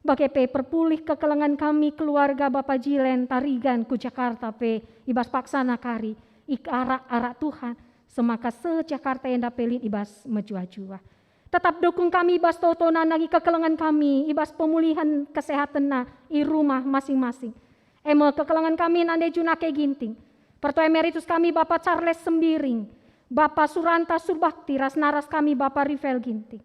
Bage pe perpulih kekelengen kami keluarga Bapa Jilen Tarigan ku Jakarta pe i bas paksana kari, i arak-arak Tuhan, semaka seh Jakarta enda pe lit i bas mejuah-juah. Tetap dukung kami i bas toto nandangi kekelengen kami i bas pemulihen kesehatenna i rumah masing-masing. E me kekelengen kami nande Junake Ginting, Pertua Emeritus kami Bapa Charles Sembiring, Bapa Suranta Surbakti ras naras kami Bapa Rivel Ginting.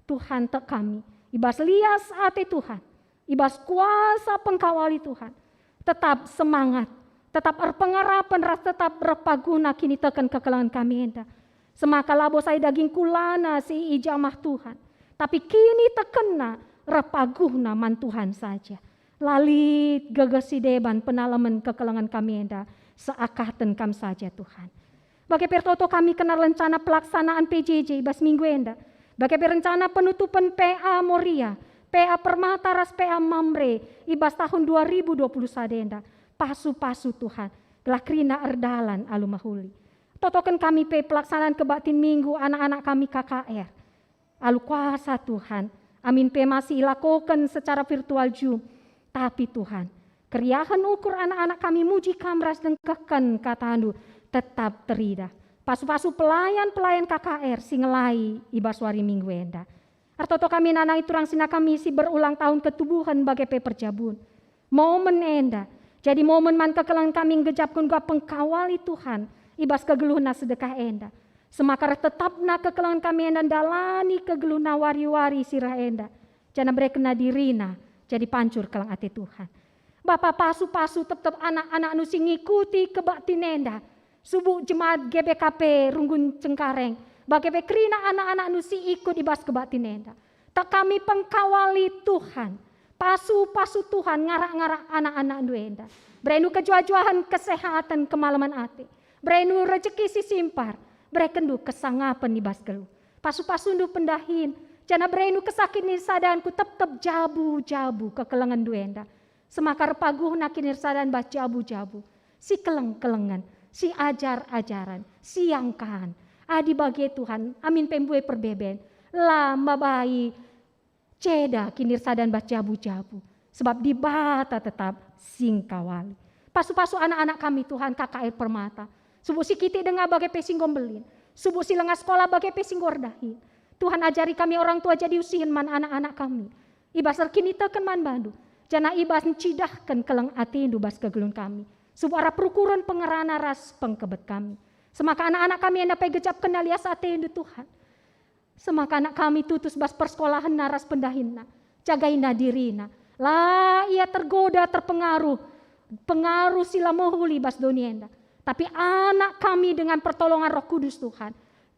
Tuhan, tek kami, i bas lias ate Tuhan, i bas kuasa pengkawali Tuhan, tetap semangat, tetap erpengarapen ras tetap erpaguhna kiniteken kekelengen kami enda. Semaka labo sai daging kulana si ijamah Tuhan, tapi kinitekenna erpaguhna man Tuhan saja. La lit gegeh si deban penalemen kekelengen kami enda, seakahken Kam saja Tuhan. Bage pe ertoto kami kerna rencana pelaksanaan P J J i bas minggu enda. Bage pe rencana penutupen P A Moria, P A Permata ras P A Mamre i bas tahun dua ribu dua puluh sada enda. Pasu-pasu Tuhan, gelah kerina erdalan alu mehuli. Totoken kami pe pelaksanaan kebaktin minggu anak-anak kami K K R. Alu kuasa Tuhan, amin pe masih ilakoken secara virtual Zoom, tapi Tuhan, keriahen ukur anak-anak kami muji Kam ras dengkehken kataNdu tetap teridah. Pasu-pasu pelayan-pelayan K K R si ngelai i bas wari Minggu enda. Ertoto kami nandangi turang sina kami si berulang tahun ketubuhen bage pe perjabun. Momen enda jadi momen man kekelengen kami nggejapken uga pengkawali Tuhan i bas kegeluhna sedekah enda. Semaka reh tetapna kekelengen kami enda ndalani kegeluhna wari-wari si reh enda, janah berekenna dirina jadi pancur keleng ate Tuhan. Bapa, pasu-pasu tep-tep anak-anakNdu si ngikuti kebaktin enda, subuk jemaat G B K P Runggun Cengkareng, bage pe kerina anak-anakNdu si ikut i bas kebaktin enda. Tek kami pengkawali Tuhan, pasu-pasu Tuhan ngarak-ngarak anak-anakNdu enda. BereNdu kejuah-juahen, kesehaten, kemalemen ate. BereNdu rejeki si simpar, berekenNdu kesangapen i bas geluh. Pasu-pasuNdu pendahin, janah bereNdu kesakinirsadan ku tep-tep jabu-jabu kekelengenNdu enda. Semaka erpaguhna kinirsadan bas jabu-jabu, si keleng-kelengen, si ajar-ajaran, si angkan. Adi bage Tuhan, amin pe mbue perbeben, la mabai ceda kinirsadan bas jabu-jabu, sebab Dibata tetap singkawali. Pasu-pasu anak-anak kami Tuhan, K K R Permata, subuk si kitik denga bage pe si enggo mbelin, subuk si langa sekolah bage pe si enggo erdahin. Tuhan, ajari kami orang tua jadi usihen man anak-anak kami, i bas erkiniteken man bandu, janah i bas ncidahken keleng atendu bas kegeluhen kami, subuk arah perukuren pengerana ras pengkebet kami. Semaka anak-anak kami enda pe gejapkenna lias atendu, Tuhan. Semaka anak kami tutus bas persekolahenna ras pendahinna, jagaina dirina. La ia tergoda, terpengaruh, pengaruh si la mehuli bas doni enda. Tapi anak kami dengan pertolongan Roh Kudus, Tuhan,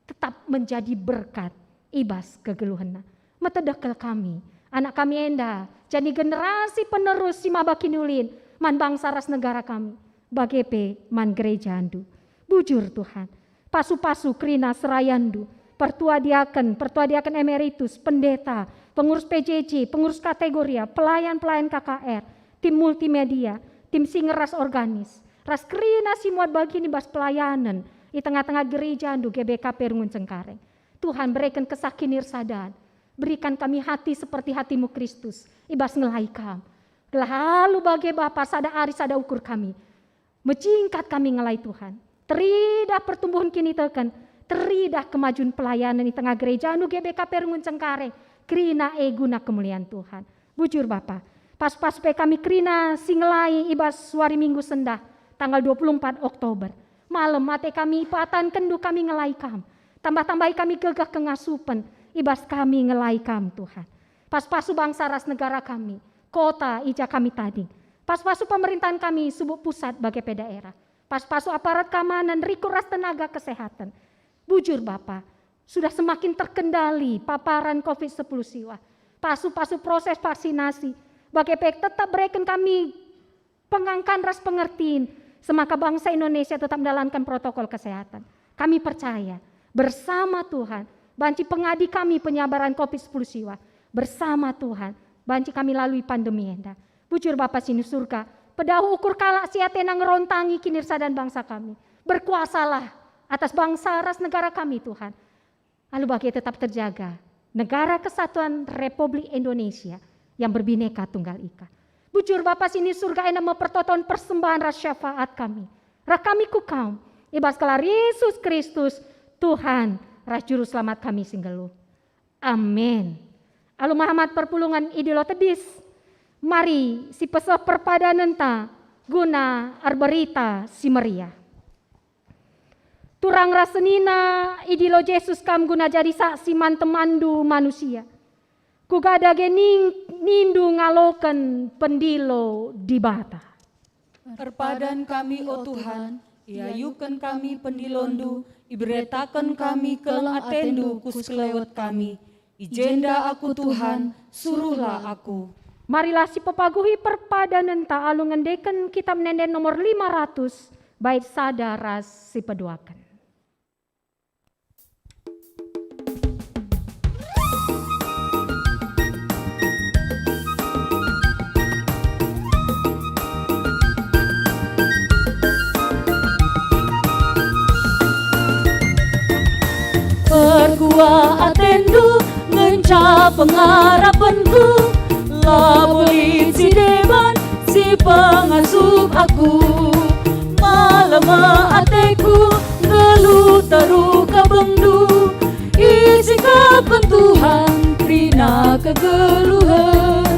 tetap menjadi berkat i bas kegeluhenna. Metedeh kal kami, anak kami enda jadi generasi penerus si maba kiniulin man bangsa ras negara kami, bage pe man gerejandu. Bujur, Tuhan, pasu-pasu kerina serayandu, pertua diaken, pertua diaken emeritus, pendeta, pengurus P J J, pengurus kategoria, pelayan-pelayan K K R, tim multimedia, tim singer ras organis, ras kerina si muat bagin i bas pelayanen i tengah-tengah gerejandu G B K P Runggun Cengkareng. Tuhan, bereken kesah kinirsadan, Berikan kami hati seperti hatimu Kristus, i bas ngelai Kam. Gelah alu bage Bapa sada ari sada ukur kami. Mecingkat kami ngelai Tuhan. Teridah pertumbuhan kiniteken, teridah kemajuan pelayanan i tengah gerejaNdu G B K P Runggun Cengkareng, kerina e guna kemulian Tuhan. Bujur Bapa, pas-pas pe kami kerina si ngelai i bas wari Minggu sendah, tanggal dua puluh empat Oktober. Malem ate kami ipatankenNdu kami ngelai Kam. Tambah-tambahi kami gegeh kengasupen i bas kami ngelai Kam, Tuhan. Pas-pasu bangsa ras negara kami, kota i ja kami tading. Pas-pasu pemerintahan kami, subuk pusat bage pe daerah. Pas-pasu aparat keamanan, rikut ras tenaga kesehatan. Bujur Bapa, sudah semakin terkendali paparan covid sepuluh siwah. Pasu-pasu proses vaksinasi, bage pe tetap bereken kami pengangkan ras pengertin, semaka bangsa Indonesia tetap menjalankan protokol kesehatan. Kami percaya, bersama Tuhan, banci pengadi kami penyebaran covid sepuluh siwah. Bersama Tuhan, banci kami lalui pandemi enda. Bujur Bapa si ni Surga, pedahu ukur kalak si atena ngerontangi kinirsadan bangsa kami. Berkuasalah atas bangsa ras negara kami, Tuhan. Alu bage tetap terjaga Negara Kesatuan Republik Indonesia yang berbineka tunggal ika. Bujur Bapa si ni Surga, enda me pertoton persembahan ras syafaat kami. Rah kami ku Kam, i bas gelar Yesus Kristus, Tuhan ras Juru Selamat kami si nggeluh. Amin. Alu mehamat perpulungen idilo tedis, mari sipeseh perpadanenta guna erberita si meriah. Turang ras senina, idilo Jesus kam guna jadi saksi man temanndu manusia. Kuga dage ning-, nindu ngaloken pendilo Dibata. Erpadan kami, o Tuhan, iayuken kami pendilondu, iberitaken kami keleng atendu ku sekelewet kami. I jenda aku, Tuhan, suruhlah aku. Marilah sipepaguhi perpadanenta alu ngendeken Kitab Ende-enden nomor lima ratus, bait sada ras sipeduaken. Perkuah atendu ngenca pengarapenku, labo lit si deban si pengasup aku. Malem ateku nggeluh teruh kabengdu, isingkapken Tuhan kerina kegeluhen.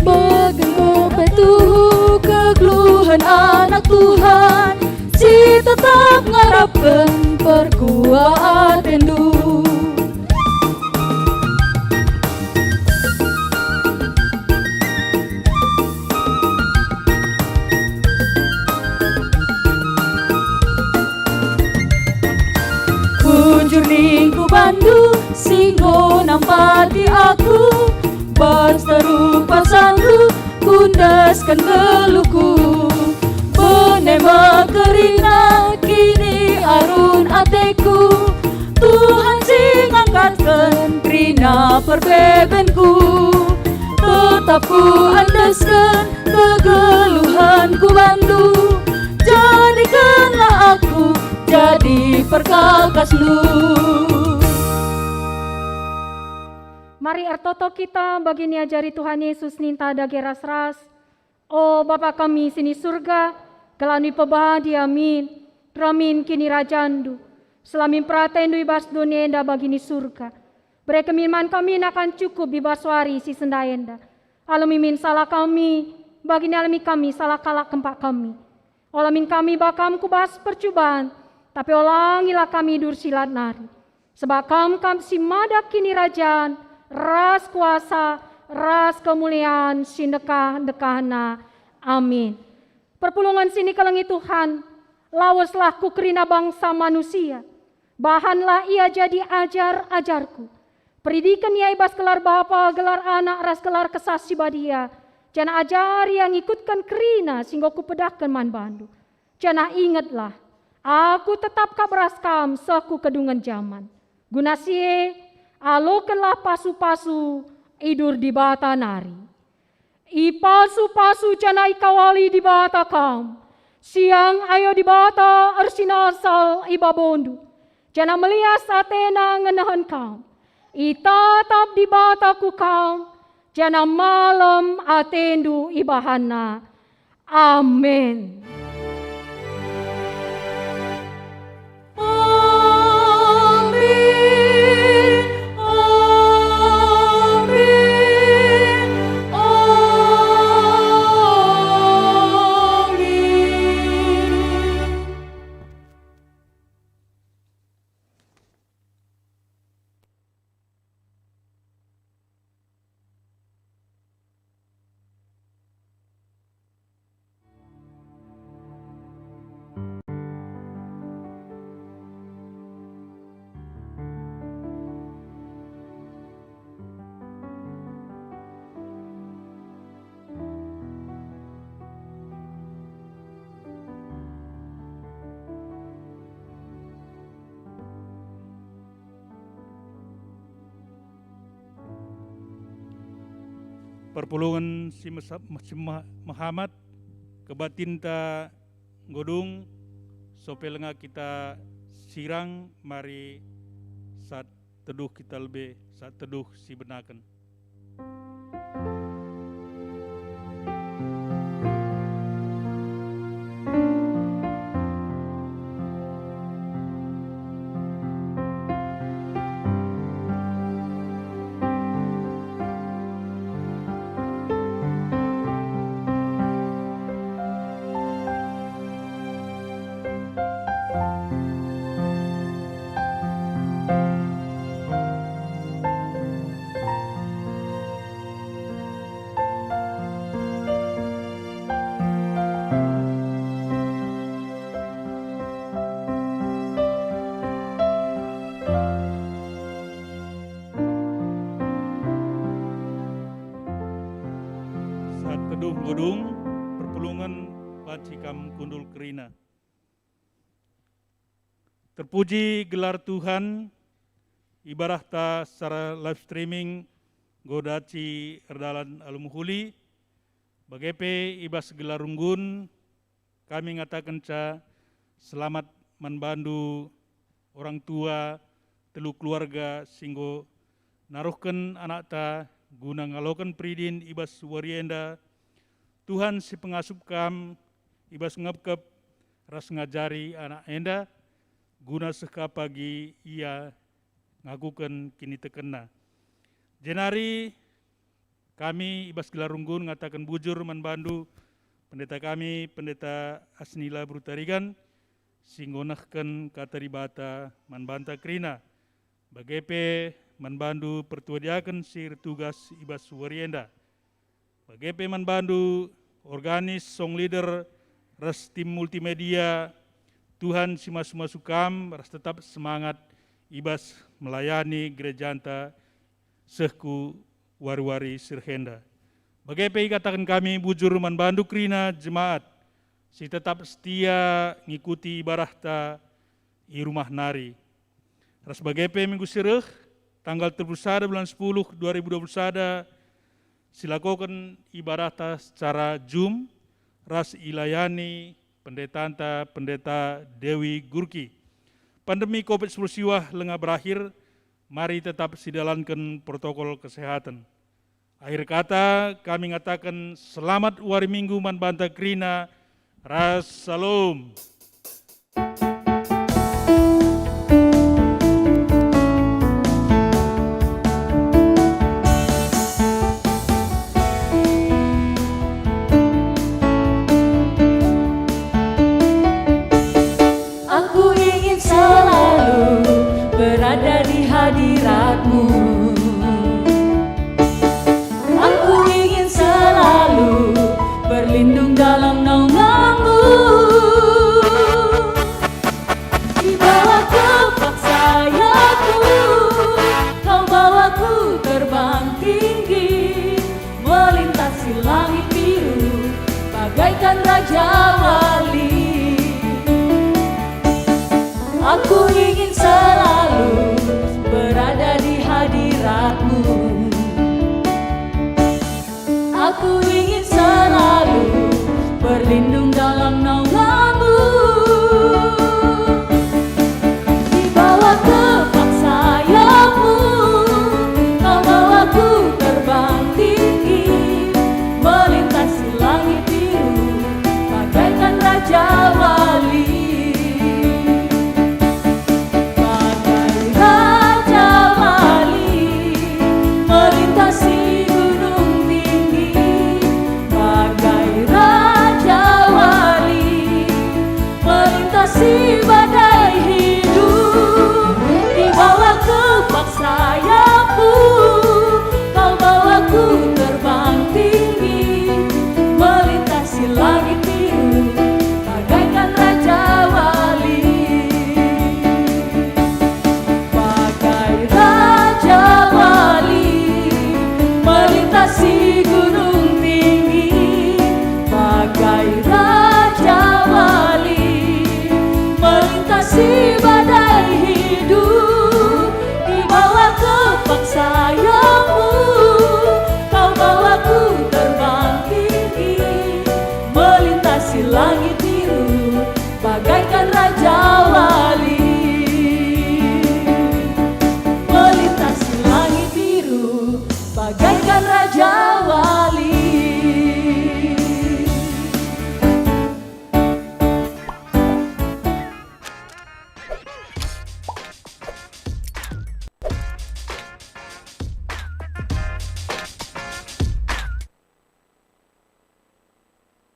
Bage enggo pe tuhu kegeluhen anak Tuhan si tetap ngarapken perkuah atendu. Bujur ningku bandu si enggo nampati aku, bas teruh pasandu kuendesken geluhku. Bene me kerina kiniarun ateku, Tuhan si ngangkatken kerina perbebenku. Tetap kuendesken kegeluhenku bandu, jadikenlah aku jadi perkakasndu. Mari ertoto kita bagi niajari Tuhan Yesus ninta dage ras-ras. O Bapa kami si ni Surga, gelarNdu ipebadi, amin. Reh min kinirajanNdu. Selamin peratenNdu i bas doni enda bagi ni Surga. Bereken min man kami nakan cukup i bas wari si sendah enda. Alemi min salah kami, bagi nialemi kami salah kalak kempak kami. Ola min kami ibahan Kam ku bas percuban, tapi olangilah kami idur si lat nari. Sebab Kam kap si mada kinirajan, ras kuasa, ras kemulian si ndekah-ndekahna. Amin. Perpulungen si nikelengi Tuhan, laweslah ku kerina bangsa manusia. Bahanlah ia jadi ajar-ajarku. Peridiken ia i bas gelar Bapa, gelar Anak, ras gelar Kesah Si Badia, janah ajari ia ngikutken kerina si enggo kupedahken man bandu. Janah ingetlah, Aku tetap kap ras kam seh ku kedungen jaman. Guna si e, alokenlah pasu-pasu idur Dibata nari. Ipasu-pasu janah ikawali Dibata kam. Siang ayo Dibata ersinalsal i babondu, janah melias ateNa ngenehen kam. Itatap Dibata ku kam, janah malem atendu ibahanNa. Amin. Amin, amin, amin. Perpulungen si mesa-, si me-, mehamat, kebatinta nggo dung, sope langa kita sirang mari saat teduh kita lebe, saat teduh si benaken. Saat teduh nggo dung, perpulungen banci kam kundul kerina. Terpuji gelar Tuhan, ibadahta secara live streaming enggo banci erdalan alu mehuli. Bage pe i bas gelar runggun, kami ngatakenca selamat man bandu orang tua telu keluarga si enggo naruhken anakta guna ngaloken peridin i bas wari enda. Tuhan si pengasup kam i bas ngepkep ras ngajari anak enda, guna seh ka pagi ia ngakuken kinitekenna. Jenari kami i bas gelar runggun ngataken bujur man bandu, pendeta kami, Pendeta Asnila Brutarigan, si enggo nehken Kata Dibata man banta kerina, bage pe man bandu pertua diaken si ertugas i bas wari enda. Bage pe man bandu, organis, song leader, ras tim multimedia, Tuhan si masu-masu kam ras tetap semangat i bas melayani gerejanta seh ku wari-wari si reh enda. Bage pe ikataken kami bujur man bandu kerina jemaat si tetap setia ngikuti ibadahta i rumah nari. Ras bage pe minggu si reh, tanggal telu puluh sada bulan sepuluh dua ribu dua puluh sada, silakoken ibadahta secara Zoom ras ilayani pendetanta, Pendeta Dewi Gurki. Pandemi covid sepuluh siwah langa berakhir, mari tetap sidalanken protokol kesehatan. Akhir kata, kami ngataken selamat wari Minggu man banta kerina ras Salom. Aku ingin selalu berada di hadirat-Mu. Aku ingin selalu berlindung dalam naungan-Mu. Di bawah kepak sayap-Mu, Kau bawaku terbang tinggi, melintasi langit biru, bagaikan raja wali. Aku ingin selalu berada di hadirat-Mu. Aku ingin selalu berlindung dalam naungan-Mu.